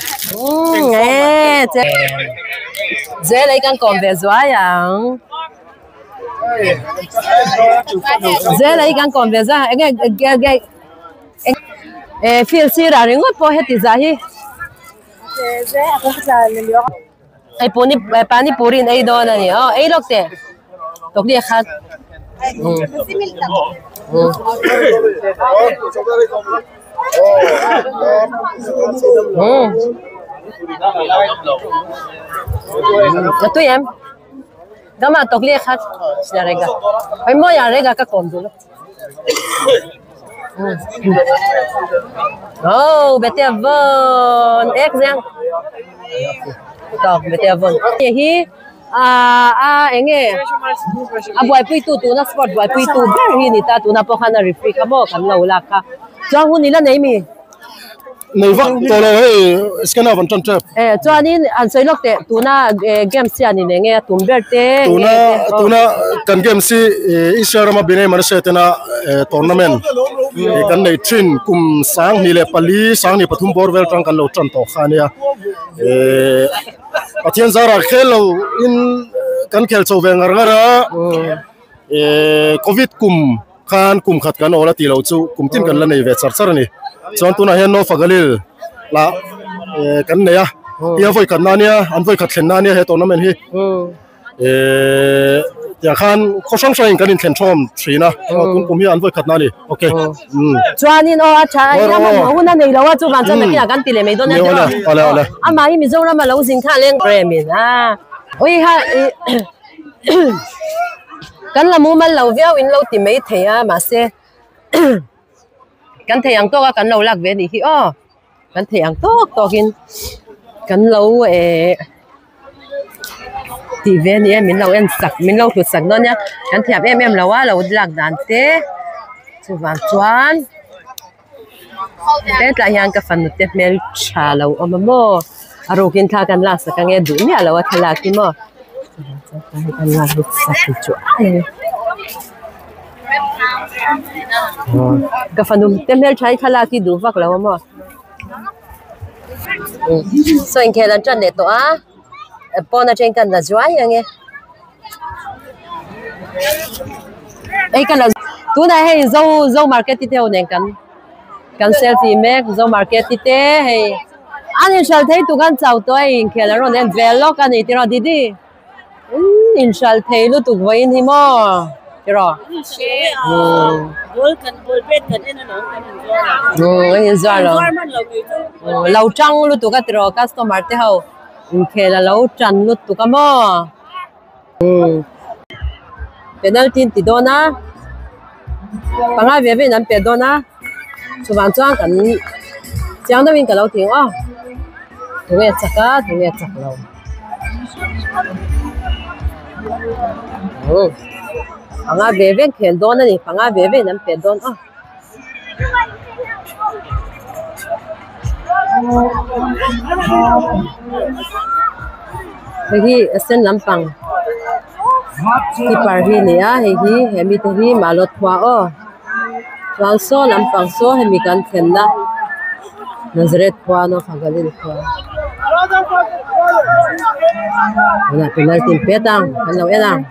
umm e che zel ei kan kawm ve zuai ang zel ei kan kawm ve zuai ang enge ge ge e field sirah ringawt pawh heti zah hi. Hei puni pani puri in ei dawn a ni aw ei lawk teh tawkli a khat a tui em gama tawkli a khat rega hei mawi ah rega ka kawm duh lo. Oh, bete avon. Ek zeng. Tok bete avon. Hi a a enge a buaipui tu tuna sport buaipui tu ber hi ni ta tuna pawh khan a referee kha maw kan lo lak kha. Chuan hun ila nei mi? Nei vak tawh lo hei scanner van tan tep. E chuanin an sawi lawk teh tuna games hian in enge a tum ber te Tuna tuna kan games hi Israel rama Binei Manashe tena tournament kan nei thin kum 2004 2003 bawr vel tang kan lo tan tawh kha ania. Pathian zarah khel lo in kan khel chho ve ngar ngar a Covid kum khan kum khat kan awl a tih loh chu kum tin kan la nei ve char char a ni. Chuan tunah hian Nofa Galil lah kan nei a, hi a vawi khat na ania, an vawi khat thlen na ania he tournament hi. Tiang khan khaw hrang hrangin kan inthlen thawm thin a, tun kum hi an vawi khat na a ni. Okay. Chuanin aw a tha a ina hmanhmawh hun a nei lo a, chuvang chuan nakinah kan ti leh mai dawn a tiraw. Awle awle. Amah hi Mizoram a lo zin kha leng Premin a. Ui ha kan la mumal lo viau in lo ti mai thei a mahse kan thei ang tawk a kan lo lak ve anih hi aw kan thei ang tawk tawk in kan lo eh tih ve ani e min lo en sak min lo hlut sak dawn nia kan thiam em em lo a lo lak dan te chuvang chuan hetlai hian ka fanu te hmel tha lo awm a maw a rukin thla kan lak sak ange duh miah lo a thlalak hi maw kan lak sak chu ai ka fanu te hmel tha hi thlalak hi duh vak lo a maw saw inkhel an tan leh tawh a pawn atangin kan la zuai ange hei ka la tunah hei zo zo market te ho nen kan kan selfie mek zo market te hei an inhral thei tuk an chau tawh a inkhel an rawn en vel lawk a ni tiraw didi umm inhral thei lutuk vawiin hi maw tiraw umm an inzuar lo lo tang lutuk a tiraw customer te ho inkhel a lo tan lutuk a maw. Penalty an ti dawn a panga ve vein an pet dawn a chuvang chuan kan chiang deuhin ka lo ti ang aw tunge chak a tunge chak lo panga ve ve an khel dawn a ni panga ve vein an pet dawn aw. Hei hi a sen lampang keeper hi a ni a hei hi he mite hi malawt khua aw chuan saw lampang saw hemi kan thlenna Nazareth khua Nofa Galil khua tunah penalty an pet ang kan lo en ang.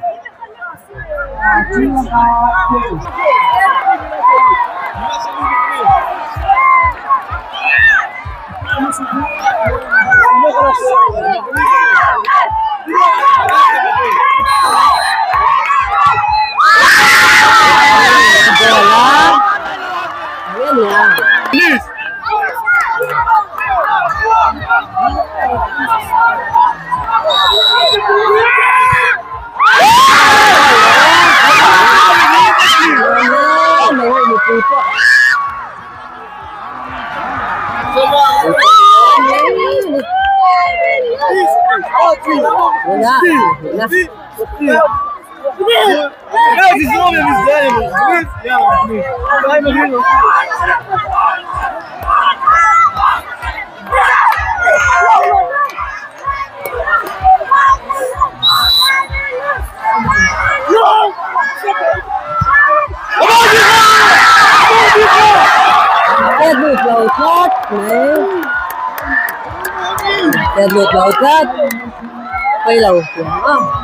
na. Edward Lowcott, này. Edward Lowcott. Quay đầu của Go!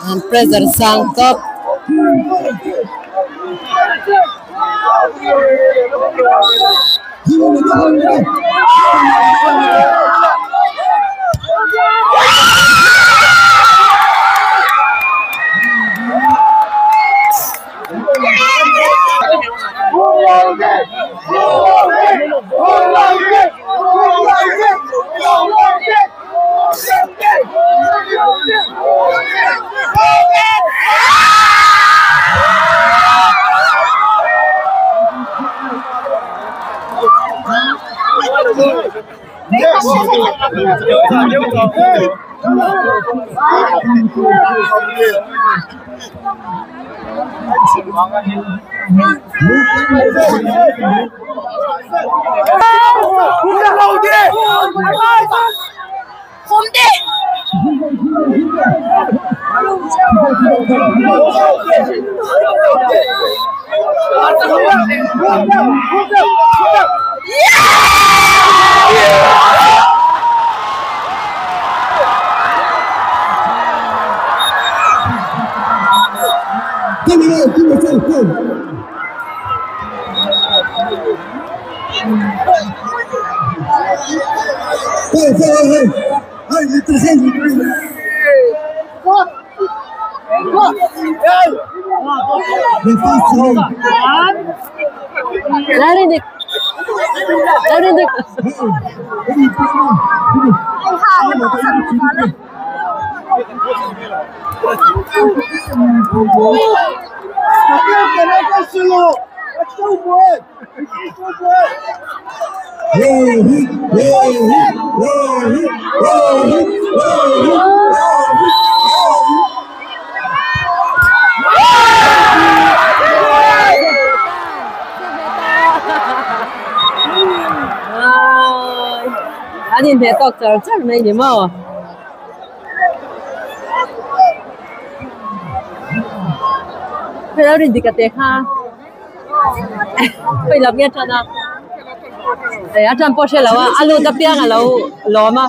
An pressure sang top. Narinig. Narinig. An in he tawk char char mai ni maw. Hei lo rin dik a te kha. Hei lam nge tan a. Hei a tan pawh hre lo a, a lut apiang a lo lawm a.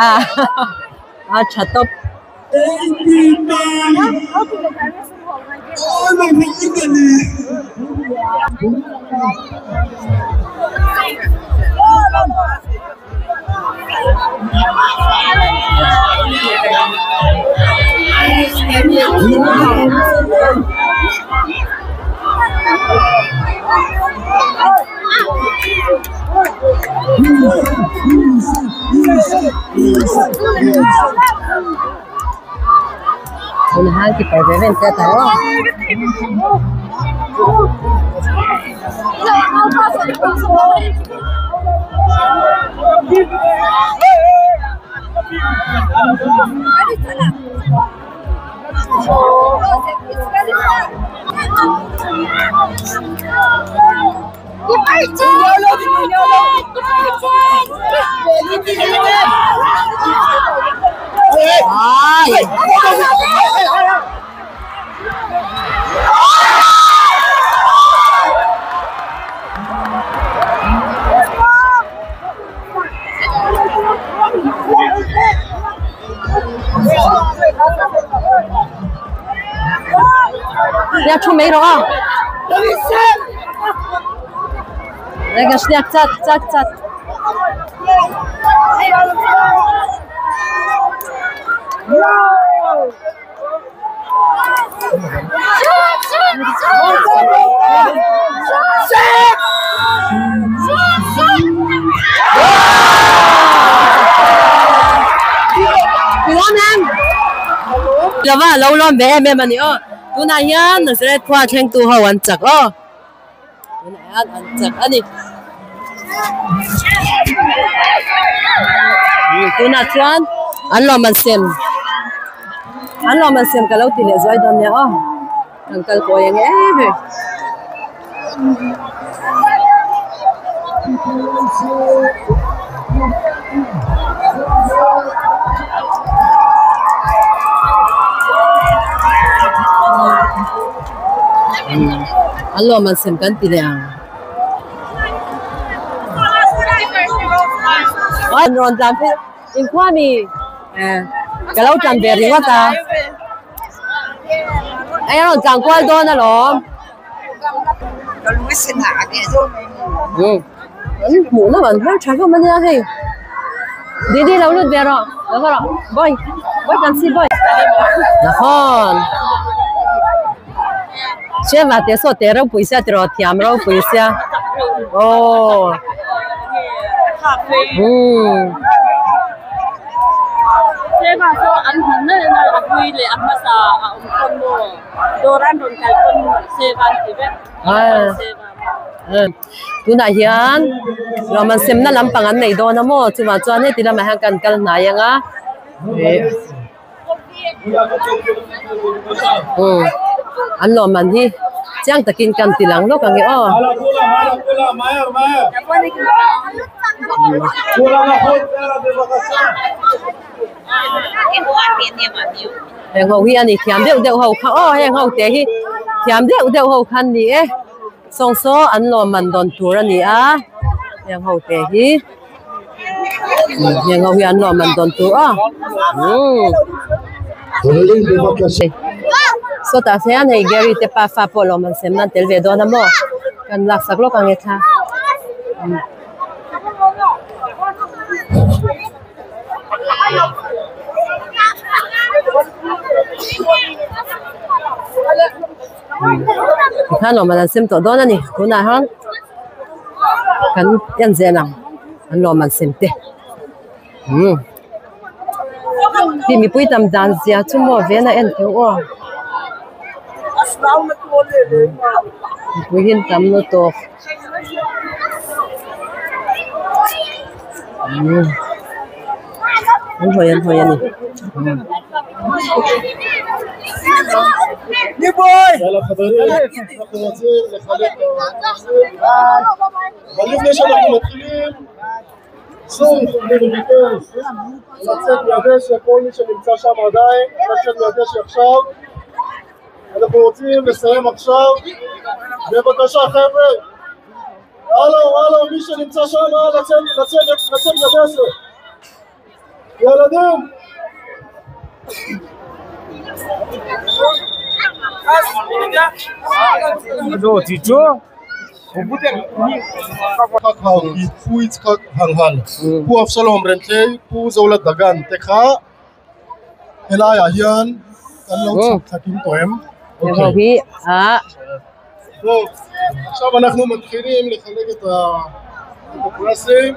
A a tha tawp. Unahan keeper ve ven te taro. Ay! שנייה, תשומעי נורא. רגע, שנייה, קצת, קצת, קצת. Lova lo lawm ve em em a ni aw. Tunah hian Nazareth khua thlengtu ho an chak aw. Tunah hian an chak a ni. Tunah chuan an lawm an sem an lawm an sem ka lo ti leh zuai dawn nia aw. Kan kal kawi ang em em. An lawm an sem kan ti leh ang. An rawn tlan phei inkhua mi ka lo tlan ve ringawt a. Ei a rawn tlan kual dawn alawm. An hmuh na an hmel tha hlawm ania hei. Didi lo lut ve rawh lo va rawh boy boy kan si boy. Nahawn. Hriat te saw te ropui sia tiraw thiam ropui sia aw. Umm. Tunah hian lawmman semna lampang an nei dawn a maw chuvang chuan heti lamah hian kan kal hnai ang a an lawmman hi chiang takin kan ti lang lawk ang e aw. Heng ho hi a ni thiam deuh deuh ho kha aw heng ho te hi thiam deuh deuh ho kha an ni e sawng saw an lawmman dawn tur a ni a heng ho te hi heng ho hi an lawmman dawn tur aw umm sawtah hian hei Gary te pafa pawh lawmman sem nan tel ve dawn a maw kan laksak lawk ang e thla. Tikhan lawmman an sem tawh dawn a ni tunah hian kan en zel ang an lawmman sem te umm ti mipui tam dan zia chu maw ven a en teuh aw mipui hi an tam lutuk. An hawi an hawi a ni. אבל לפני שאנחנו מתחילים, שוב, אני מבקש לצאת מהדשא, כל מי שנמצא שם עדיין, לצאת מהדשא עכשיו. אנחנו רוצים לסיים עכשיו. בבקשה חבר'ה, הלו, הלו, מי שנמצא שם, לצאת, לצאת, לצאת מהדשא. ילדים! Pu Yitzhak Hanghal, Pu Avshalom Rentlei, Pu Zola Dagan te kha helaiah hian kan lo chhuk thakin tawh em? Okay. טוב, עכשיו אנחנו מתחילים לחלק את הפרסים.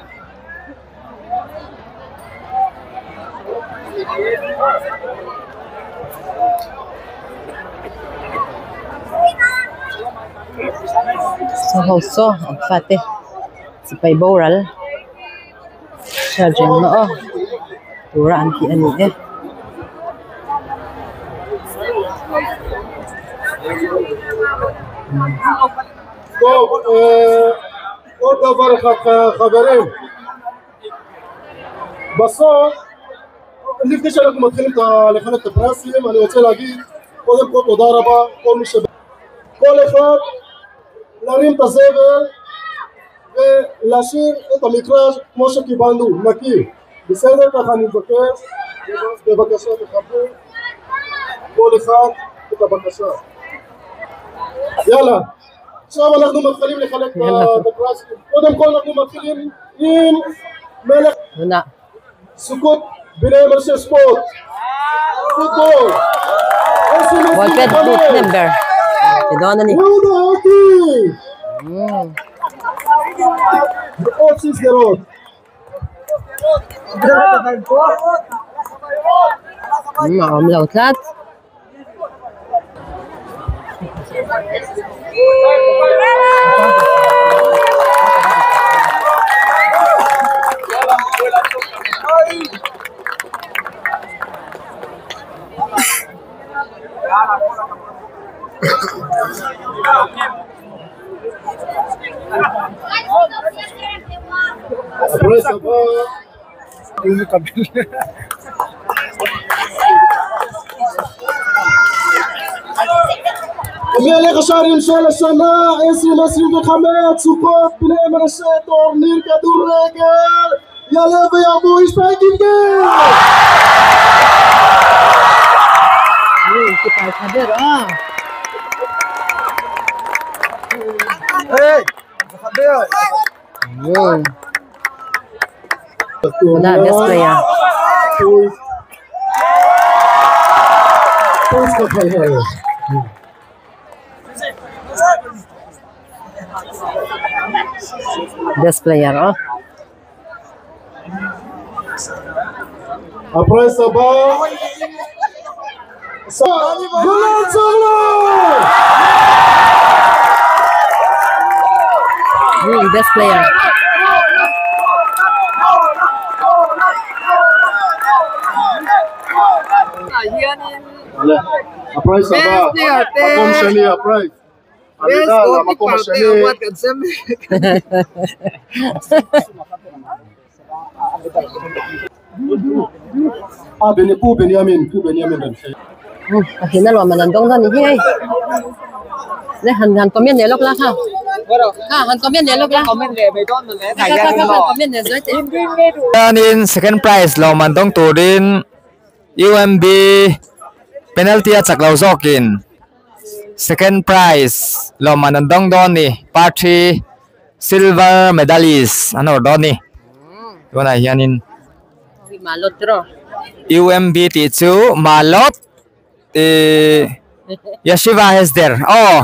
Saw ho saw an fate sipai boral charging na aw tura an tih a ni e. טוב, עוד דבר אחד חברים, בסוף, לפני שאנחנו מתחילים לחלק את הפרסים, אני רוצה להגיד קודם כל תודה רבה, כל מי ש... כל אחד להרים את הזבל ולהשאיר את המגרש כמו שקיבלנו, נקי. בסדר? ככה אני מבקש, בבקשה תכבדו כל אחד את הבקשה. יאללה, עכשיו אנחנו מתחילים לחלק את הפרסים. קודם כל אנחנו מתחילים עם מלך סוכות בני מנשה ספורט, פוטבול, Ball pet boot number. Ti dawn a ni. יהודה אוקי! ועוד שדרות. A awm lo tlat. הפרס הבא מלך השערים של השנה 2025 סוכות פני מנשה טורניר כדורגל יעלה ויבוא איש פייקינגר! Wala, best player. Best player, oh. הפרס הבא גולן סולו! Best player. הפרס הבא, מקום שני, הפרס. עמידה למקום השני. פו בנימין, פו בנימין. Hiện nay mà lần đông ra như thế này hành hành comment này lúc lá ha. Ha, hành comment này lúc lá. Comment này về con mình lại comment này dưới chị. In second prize lo man dong turin UMB penalty at saklaw zokin. Second prize lo man dong don ni party silver medalist ano don ni. Yun ay yanin Malot ro. UMB ti chu malot Yeshiva Hesder. Oh.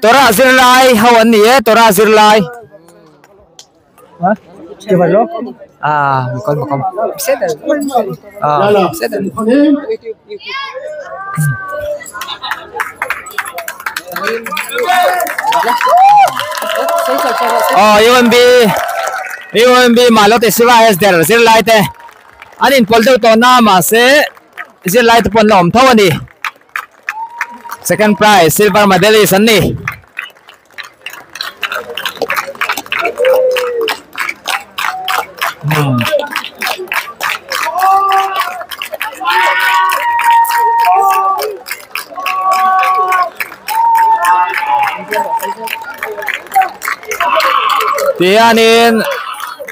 Torah Zirlai hawan ni eh Torah Zirlai. Ha? Kibalo? Ah, mikol makom. Ah, Oh, UMB UMB malot Yeshiva Hesder Zirlai te. Anin pol deuh tawh na mahse zirlai te pawn la awm tho ani. Second prize silver medalist an ni. Tianin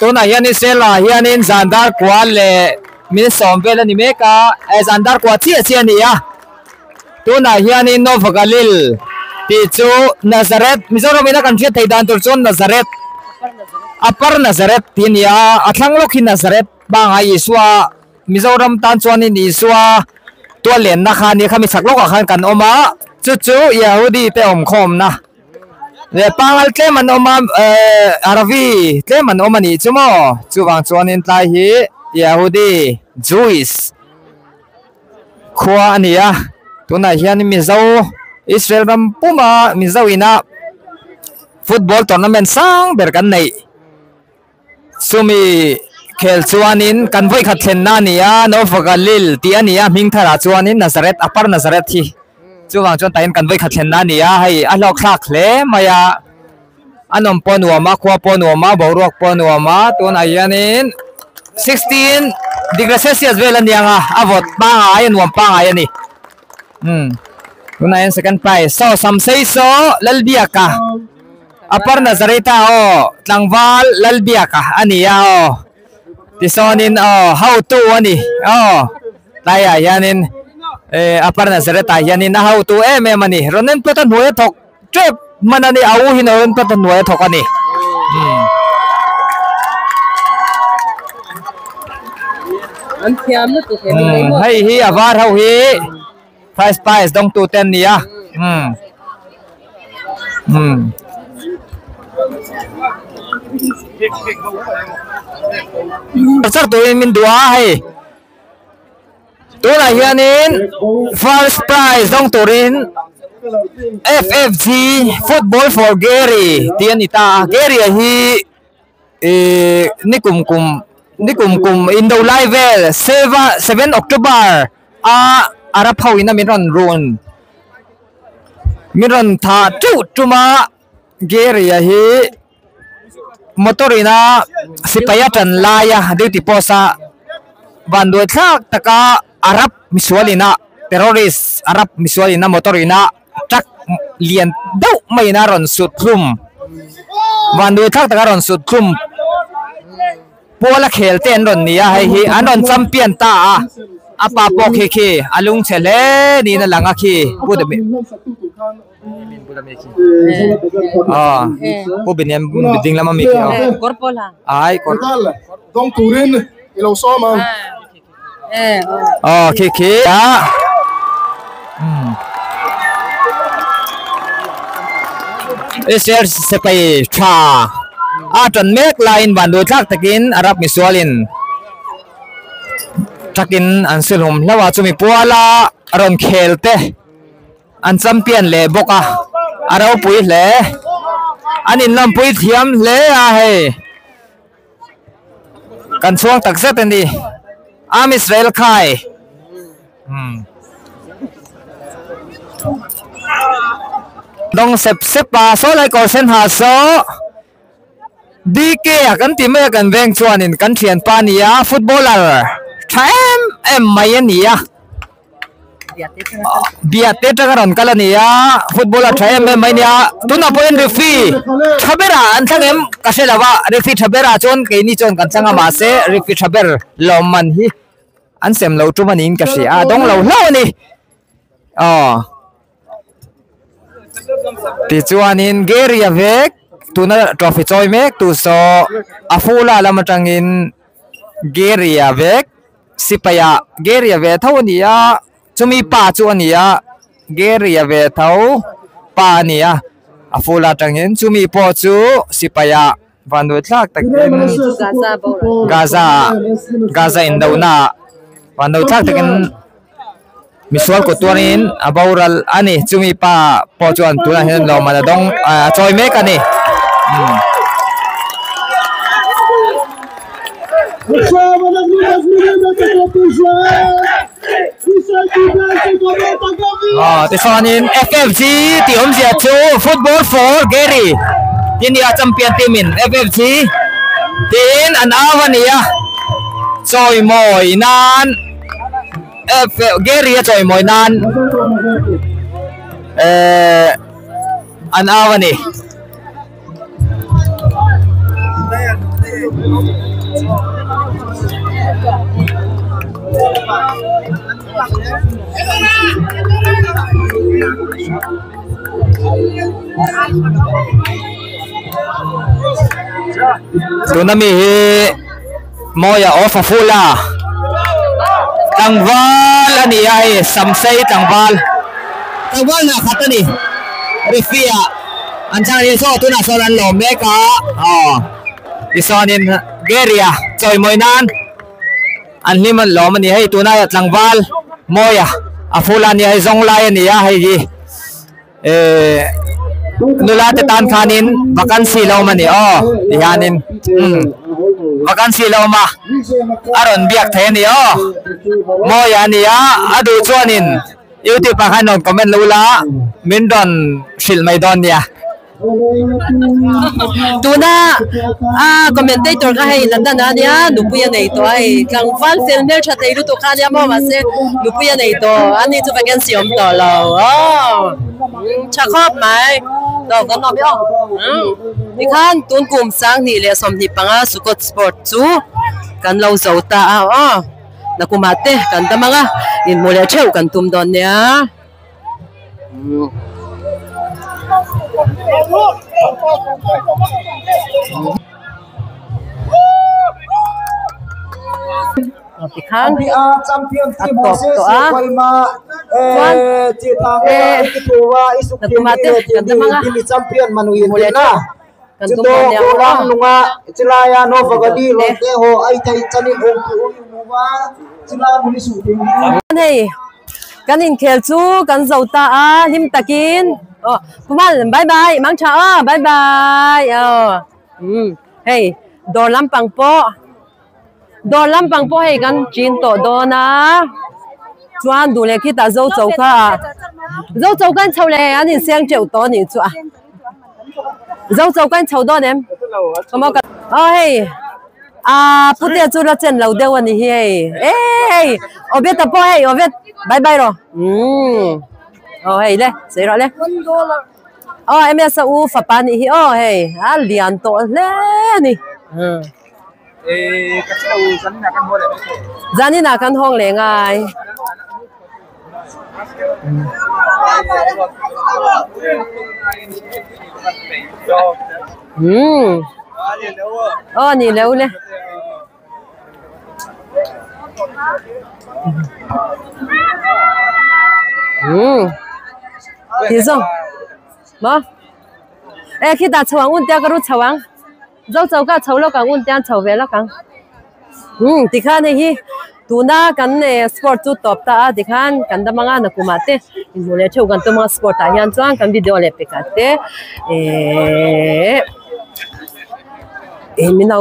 tunah hianin sela hianin zandar kual leh min sawm vel ani mek a zandar kual chiah chiah ani a tunah hianin Nova Galil tih chu Nazareth Mizoram ina kan hriat thei dan tur chuan Nazareth Upper Nazareth tih ani a a thlang lawk hi Nazareth bangah Isua Mizoram tan chuanin Isua tual len na kha ani khami chak lawkah khan kan awm a chu chu Yahudi te awm khawm na le pangal tlem an awm a Arabi tlem an awm ani chu maw chuwang chuanin tlai hi Yahudi Jewish khua ani a tunah hian Mizo Israel ram puma Mizo ina football tournament sang ber kan nei chumi khel chuanin kan voi khat thlen na ani a Nova Galil tih ani a hming tharah chuanin Nazareth Upper Nazareth hi chuwang chuan tain kan voi khat thlen na ani a hei a hlawk thlak hle mai a an awm pawh nuam a khua pawh nuam a boruak pawh nuam a tunah hianin 16 degree Celsius vel ani anga a vawt pangai a nuam pangai ani. Tunah hian second prize so samsei so Lalbiaka Upper Nazareta o tlangval Lalbiaka ani a o tisonin o how to ani o tlaiah hianin Upper Nazareta hianin a how to em em ani rawn plot a hnuai a thawk tep man ani a u hin rawn plot a hnuai a thawk ani. Hei hi a var ho hi first prize dong tu ten ni a. Chak tuin min dua hei tunah hianin first prize dong turin FFG Football for Gary tih a ni ta a Gary a hi ihh nikum kum nikum kum indo lai vel 7 October a Arab ho in a min rawn run min rawn thah teuh tum a Gary a hi motor in a sipai a tan lai a duty post a vanduai thlak taka Arab misual in a terrorist Arab misual in a motor in a truck lian deuh mai in a rawn sut hlum vanduai thlak taka rawn sut hlum pawl a khel te an rawn ni a hei hi an rawn champion ta a a pa pawh khi khi a lungchhe hle niin a lang a khi pu pu biniam ding lama mi khi ai kawr dawng turin i lo sawm ang aw khi khi a Israel sipai tha a tan mek laiin vanduai thlak takin Arab misualin takin an silhum hlauh a chumi puala rawn khel te an champion leh bawk a a ropui hle an inlampui thiam hle a hei kan chhuang tak zet a ni Am Israel khai dawng sep sep a saw lai kawr sen ha saw DK a kan ti mai a kan veng chuanin kan thianpa a ni a footballer tha em em mai a ni a. Biate atanga rawn kal a ni a football a tha em em mai a nia tunah pawhin referee tha berah an thlang em ka hre lo a referee tha berah chuan keini chuan kan chang a mahse referee tha ber lawmman hi an sem lo tum a niin ka hria a dawng lo hlauh a ni aw tichuanin Gary a vek tuna trophy chawi mek tu saw a full a lam atangin Gary a vek. Sipai ah Gary a ve tho a ni a chumi pa chu a ni a Gary a ve tho pa a ni a a full atangin chumi pawh chu sipai ah vanduai thlak takin Gaza Gaza indona ah vanduai thlak takin misual kut tuarin a boral a ni chumi pa pawh chuan tunah hian lawmman a dawng a chawi mek a ni. Aw tichuanin FFG tih awmzia chu football for Gary tih a ni a champion team in FFG tiin an au a ni a chawimawi nan. Gary a chawimawi nan eh an au a ni. Tuna mi hi Mawia of a full a tlangval a ni a hei samsei tlangval tlangval hnah khat a ni referee ah an chang a ni saw tunah sawn an lawm mek a aw tichuanin Gary a chawimawi nan an hlim an lawm a ni hei tuna tlangval Mawia a full a ni a hei zawng lai a ni a hei hi. Eh nula te tan khanin vacancy lo awm a ni aw ti hianin umm vacancy lo awm a a rawn biak thei a ni aw mawi a ni a a duh chuanin youtube ah khan rawn comment lo ula min rawn hrilh mai dawn nia. Tuna a commentator kha hei London ah ania nupui a nei tawh a hei tlangval fel hmel tha thei lutuk kha ania maw mahse nupui a nei tawh ani chu vacancy awm tawh lo aw tha khawp mai tawh kan awm aw tikhan tun kum sanghnih leh 25 Sukut sport chu kan lo zo ta a aw nakumah te kan dam ang a inhmuh leh theuh kan tum dawn nia. Tikhan a tawp tawh a chuan eh nakumah te kan dam ang a hmu leh theuh kan tum dawn nia aw. Hei. Kan inkhel chu kan zo ta a hlim takin aw Pumal bye bye mang tha aw bye bye aw umm hei dawr lampang pawh dawr lampang pawh hei kan chin tawh dawn a chuan duh leh khitah zo choka ah zo choka an chho leh an inseng teuh tawh a nih chu a zo choka an chho dawn em aw hei. A putea chu la chen lo deuh a ni hi hei eh Obeta pawh hei Obet bye bye rawh umm aw hei le sawi rawh le aw ms a u fapa a nih hi aw hei a lian tawh hle a ni zanin ah kan hawng leh ngai. Umm aw ni lo le umm ti zawng maw e khitah chho ang un tia ka ru chho ang zo cho ka chho lawk ang un tia chho ve lawk ang umm tikhan hei hi tuna kan sport chu tawp ta a tikhan kan dam anga nakum ah te inhmuh leh theuh kan tum a sport ah hian chuan kan video leh pek ah te ehh eh min lo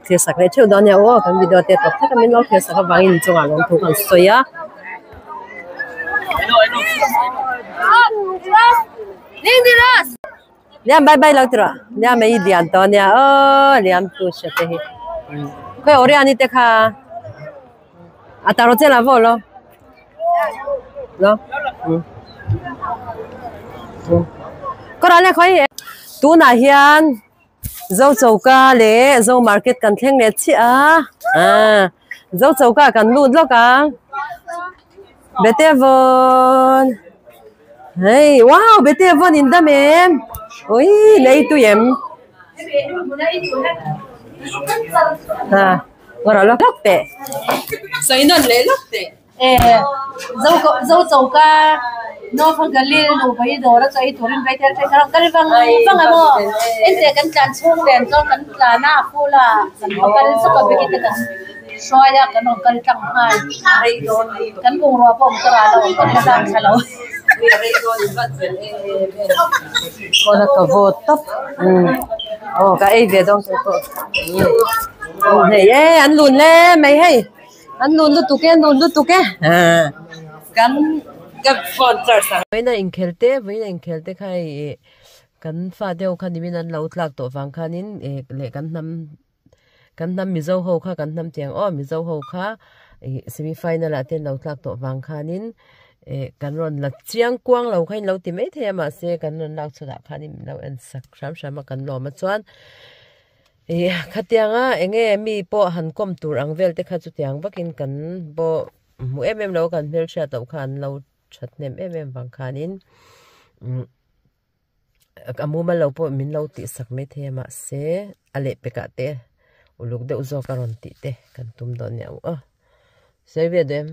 thlir sak leh theuh dawn nia aw kan video te tawp thak a min lo thlir sak avangin inchungah lawmthu kan sawi a. Liam bye bye lo ti rawh Liam ei lian tawh ania aw Liam tu hria te hi khawi Oriani te kha a taro che la vaw lo lo kawrah le khawi tunah hian Zo choka leh Zo market kan thleng leh chiah a ah Zo choka kan lut lawk ang. Bete vawn hei wow bete vawn in dam em ui lei tui em ha ngawrh lawk lawk teh sawi nawn leh lawk teh eh zo zo choka North Galil nu bai dawr a chawi turin baitel phei kha kal vang vang a maw ente kan tlan chhung nen chuan kan tlan a a full a kan va kal chawk a bikite kan. Hruai a kan rawn kal tlang nghal kan bungrua pawh motor ah a lo awm kan la zam thla lo. Kawna ka vote tawp aw ka ei ve dawn tawh pawh hei e an lun hle mai hei an lun lutuk e an lun lutuk e kan ka phone charge ang. Vawiin a inkhel te vawiin a inkhel te kha hei kan fa deuh kha nimin an lo tlak tawh vang khanin leh kan hnam. Kan hnam Mizo ho kha kan hnam tiang aw Mizo ho kha ih semi final ah te an lo tlak tawh vang khanin ih kan rawn la chiang kuang lo kha in lo ti mai thei a mahse kan rawn lak chhuah ah khanin min lo en sak hram hram a kan lawm a chuan ih khatianga eng nge mi pawh han kawm tur ang vel te kha chutiang vakin kan pawh hmu em em lo a kan hmelhriat loh kha an lo that hnem em em vang khanin umm. A mumal lo pawh min lo tih sak mai thei a mahse a lehpekah te uluk deuh zawk a rawn tih te kan tum dawn nia u aw sawi ve duh em.